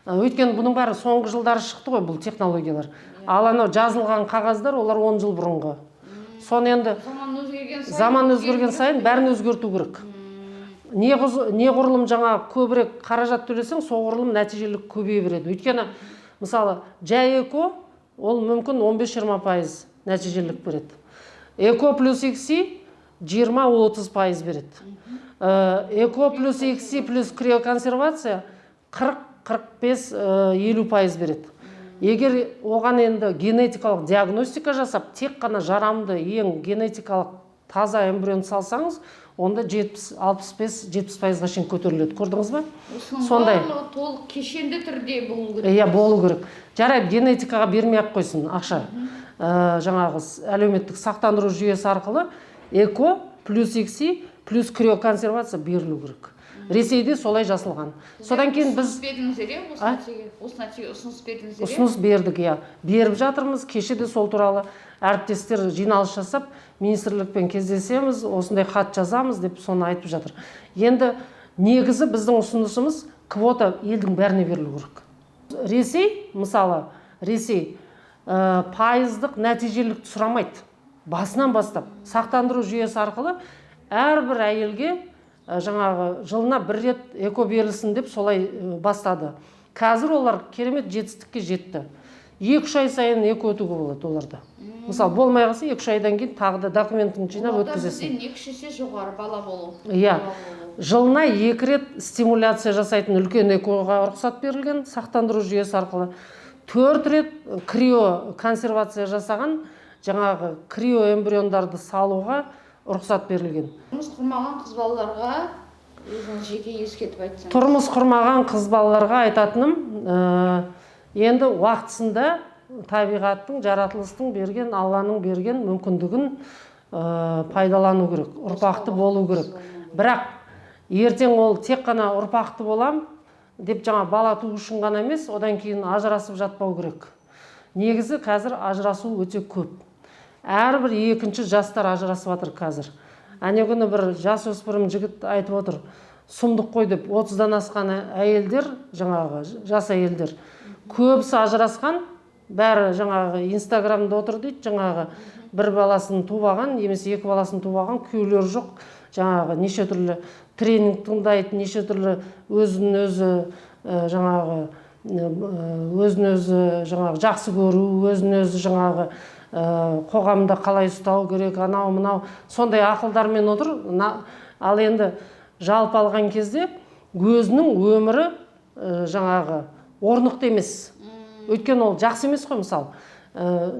Өйткені бұның бәрі соңғы жылдары шықты ғой бұл технологиялар. Ал анау жазылған қағаздар, олар 10 жыл бұрынғы. Соны енді Заман өзгерген сайын Заман өзгерген сайын бәрін өзгерту керек. Неғұрлым жаңа көбірек қаражат төлесең, соғұрлым нәтижелілік көбейе береді. Өйткені, мысалы, жай ЭКО ол мүмкін 15-20% нәтижелілік береді, ЭКО плюс ИКСИ 20-30% береді, ЭКО плюс ИКСИ плюс криоконсервация 40-45, 50% береді. Егер оған енді генетикалық диагностика жасап, тек қана жарамды, ең генетикалық таза эмбрионды салсаңыз, онда 70, 65, 70%-ға шейін көтеріледі, көрдіңіз ба? Осының Сондай. барлығы толық кешенді түрде болу керек. Иә, болу керек. Жарайды, генетикаға бермей ақ қойсын ақша. Жаңағы әлеуметтік сақтандыру жүйесі арқылы ЭКО плюс ИКСИ плюс криоконсервация берілу керек. Ресейде солай жасалған. Содан кейін біз Ұсыныс бердіңіздер, иә, осы А? нәрсеге, осы нәрсеге ұсыныс бердіңіздер, иә? Ұсыныс бердік, иә, беріп жатырмыз. Кеше де сол туралы әріптестер жиналыс жасап, министрлікпен кездесеміз, осындай хат жазамыз деп соны айтып жатыр енді. Негізі біздің ұсынысымыз: квота елдің бәріне берілу керек. Ресей, мысалы, Ресей пайыздық нәтижелікті сұрамайды. Басынан бастап сақтандыру жүйесі арқылы әрбір әйелге жаңағы жылына бір рет ЭКО берілсін деп солай бастады. Қазір олар керемет жетістікке жетті. 2-3 ай сайын ЭКО өтуге болады оларда. Мысалы, болмай қалса, 2-3 айдан кейін тағы да документіңді жинап Оларда өткізесің. Бізден 2-3 есе жоғары бала болу. Иә. Бала болу. Жылына екі рет стимуляция жасайтын үлкен ЭКОға рұқсат берілген сақтандыру жүйесі арқылы. Төрт рет крио консервация жасаған жаңағы крио эмбриондарды салуға рұқсат берілген. Тұрмыс құрмаған қыз балаларға өзіңіз жеке ескертіп айтсаңыз. Тұрмыс құрмаған қыз балаларға айтатыным, енді уақытысында табиғаттың, жаратылыстың берген, Алланың берген мүмкіндігін пайдалану керек, ұрпақты болу керек. Бірақ ертең ол тек қана ұрпақты болам деп жаңа бала туу үшін ғана емес, одан кейін ажырасып жатпау керек. Негізі қазір ажырасу өте көп, әрбір екінші жастар ажырасып жатыр қазір. Әне күні бір жасөспірім жігіт айтып отыр, сұмдық қой деп, 30-дан асқан әйелдер, жаңағы жас әйелдер көбісі ажырасқан, бәрі жаңағы Инстаграмда отыр дейді. Жаңағы бір баласын туып алған немесе екі баласын туып алған, күйеулері жоқ, жаңағы неше түрлі тренинг тыңдайды, неше түрлі өзін өзі жаңағы өзін өзі жаңағы жақсы көру, өзін өзі жаңағы қоғамда қалай ұстау керек, анау мынау сондай ақылдармен отыр. Ал енді жалпы алған кезде өзінің өмірі жаңағы орнықты емес, өйткені ол жақсы емес қой. Мысалы,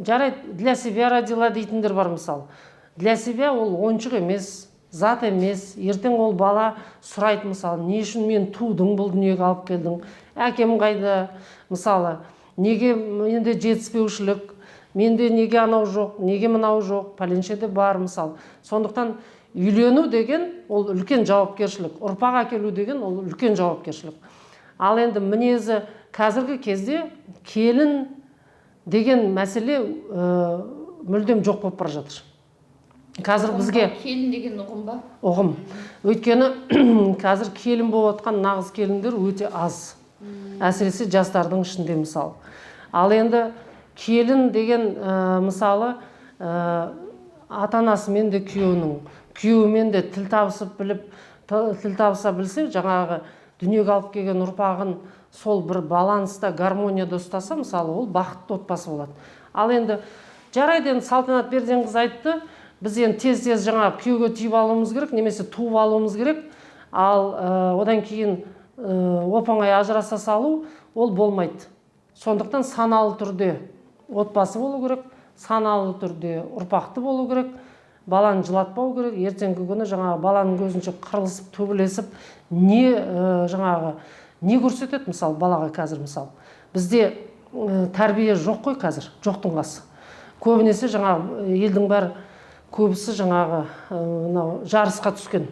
жарайды, для себя родила дейтіндер бар. Мысалы, для себя ол ойыншық емес, зат емес. Ертең ол бала сұрайды, мысалы, не үшін мен тудың, бұл дүниеге алып келдің, әкем қайда, мысалы, неге менде жетіспеушілік, менде неге анау жоқ, неге мынау жоқ, пәленшеде бар, мысалы. Сондықтан үйлену деген ол үлкен жауапкершілік, ұрпақ әкелу деген ол үлкен жауапкершілік. Ал енді мінезі қазіргі кезде келін деген мәселе мүлдем жоқ болып бара жатыр қазір бізге. Келін деген ұғым ба? Ұғым. Өйткені қазір келін болып жатқан нағыз келіндер өте аз, әсіресе жастардың ішінде, мысалы. Ал енді келін деген мысалы, ата анасымен де, күйеуінің күйеуімен де тіл табысып біліп, тіл табыса білсе, жаңағы дүниеге алып келген ұрпағын сол бір баланста, гармонияда ұстаса, мысалы, ол бақытты отбасы болады. Ал енді жарайды, енді Салтанат Берденқызы айтты, біз енді тез тез жаңағы күйеуге тиіп алуымыз керек немесе туып алуымыз керек, ал одан кейін оп оңай ажыраса салу ол болмайды. Сондықтан саналы түрде отбасы болу керек, саналы түрде ұрпақты болу керек, баланы жылатпау керек. Ертеңгі күні жаңағы баланың көзінше қырылысып, төбелесіп не жаңағы не көрсетеді, мысалы, балаға? Қазір, мысалы, бізде тәрбие жоқ қой қазір, жоқтың қасы. Көбінесе жаңағы елдің бәрі, көбісі жаңағы мынау жарысқа түскен,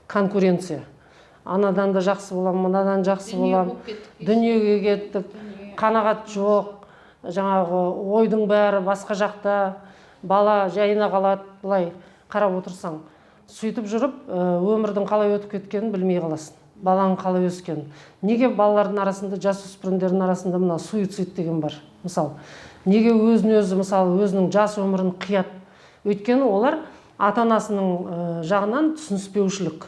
конкуренция: анадан да жақсы боламын, мынадан жақсы Дүние боламын. болып кеттік дейсіз. Дүниеге кеттік, қанағат жоқ, жаңағы ойдың бәрі басқа жақта, бала жайына қалады. Былай қарап отырсаң, сөйтіп жүріп өмірдің қалай өтіп кеткенін білмей қаласың, баланың қалай өскенін. Неге балалардың арасында, жасөспірімдердің арасында мына суицид деген бар, мысалы, неге өзін өзі, мысалы, өзінің жас өмірін қияды? Өйткені олар ата анасының жағынан түсініспеушілік.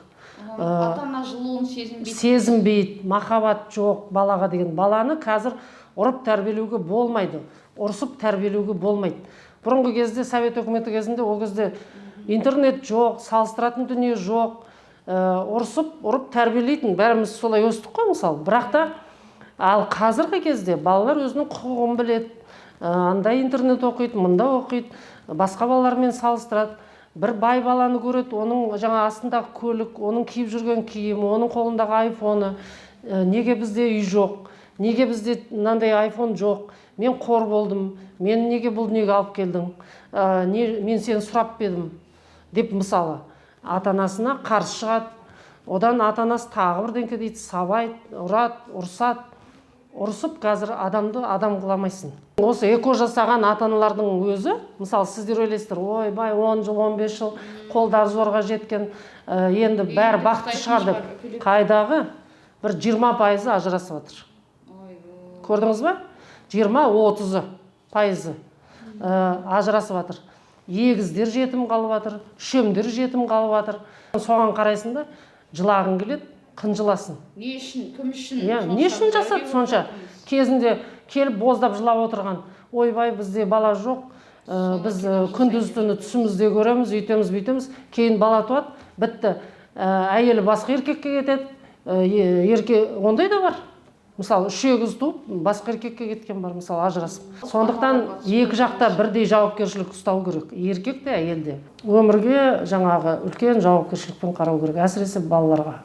Ата ана жылуын сезінбейді. Сезінбейді, махаббат жоқ балаға деген. Баланы қазір ұрып тәрбиелеуге болмайды, ұрсып тәрбиелеуге болмайды. Бұрынғы кезде, совет өкіметі кезінде, ол кезде интернет жоқ, салыстыратын дүние жоқ, ұрсып, ұрып тәрбиелейтін, бәріміз солай өстік қой, мысалы. Бірақ та ал қазіргі кезде балалар өзінің құқығын біледі, анда интернет оқиды, мында оқиды, басқа балалармен салыстырады. Бір бай баланы көреді, оның жаңа астындағы көлік, оның киіп жүрген киімі, оның қолындағы айфоны, неге бізде үй жоқ, неге бізде мынандай айфон жоқ, мен қор болдым, мен неге бұл дүниеге алып келдің, не, мен сені сұрап па едім деп, мысалы, ата анасына қарсы шығады. Одан ата анасы тағы бірдеңке дейді, сабайды, ұрады, ұрсады. Ұрысып қазір адамды адам қыла алмайсың. Осы ЭКО жасаған ата аналардың өзі, мысалы, сіздер ойлайсыздар: ойбай, 10 жыл, 15 жыл қолдары зорға жеткен, енді бәрі бақытты шығар деп. Қайдағы, бір 20%-ы ажырасып жатыр, көрдіңіз ба? 20-30%-ы ажырасып жатыр. Егіздер жетім қалып жатыр, үшемдер жетім қалып жатыр. Соған қарайсың да, жылағың келеді, қынжыласың. Не үшін, кім үшін? Иә, не үшін жасады сонша? Кезінде келіп боздап жылап отырған: ойбай, бізде бала жоқ, біз күндіз түні түсімізде көреміз, үйтеміз, бүйтеміз. Кейін бала туады, бітті. Әйелі басқа еркекке кетеді. Ерке ондай да бар, мысалы, үш егіз туып, басқа еркекке кеткен бар, мысалы, ажырасып. Сондықтан екі жақта бірдей жауапкершілік ұстау керек, еркек те, әйел де. Өмірге жаңағы үлкен жауапкершілікпен қарау керек, әсіресе балаларға.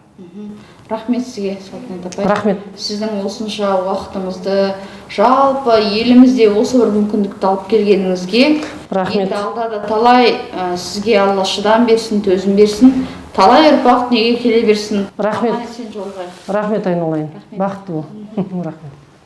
Рахмет сізге, Салтанат апай. Рахмет. Сіздің осынша уақытыңызды, жалпы елімізде осы бір мүмкіндікті алып келгеніңізге. Рахмет. Енді алда да талай, сізге Алла шыдам берсін, төзім берсін, талай ұрпақ дүниеге келе берсін. Рахмет. Аман есен жолығайық. Рахмет, айналайын, бақытты бол, рахмет.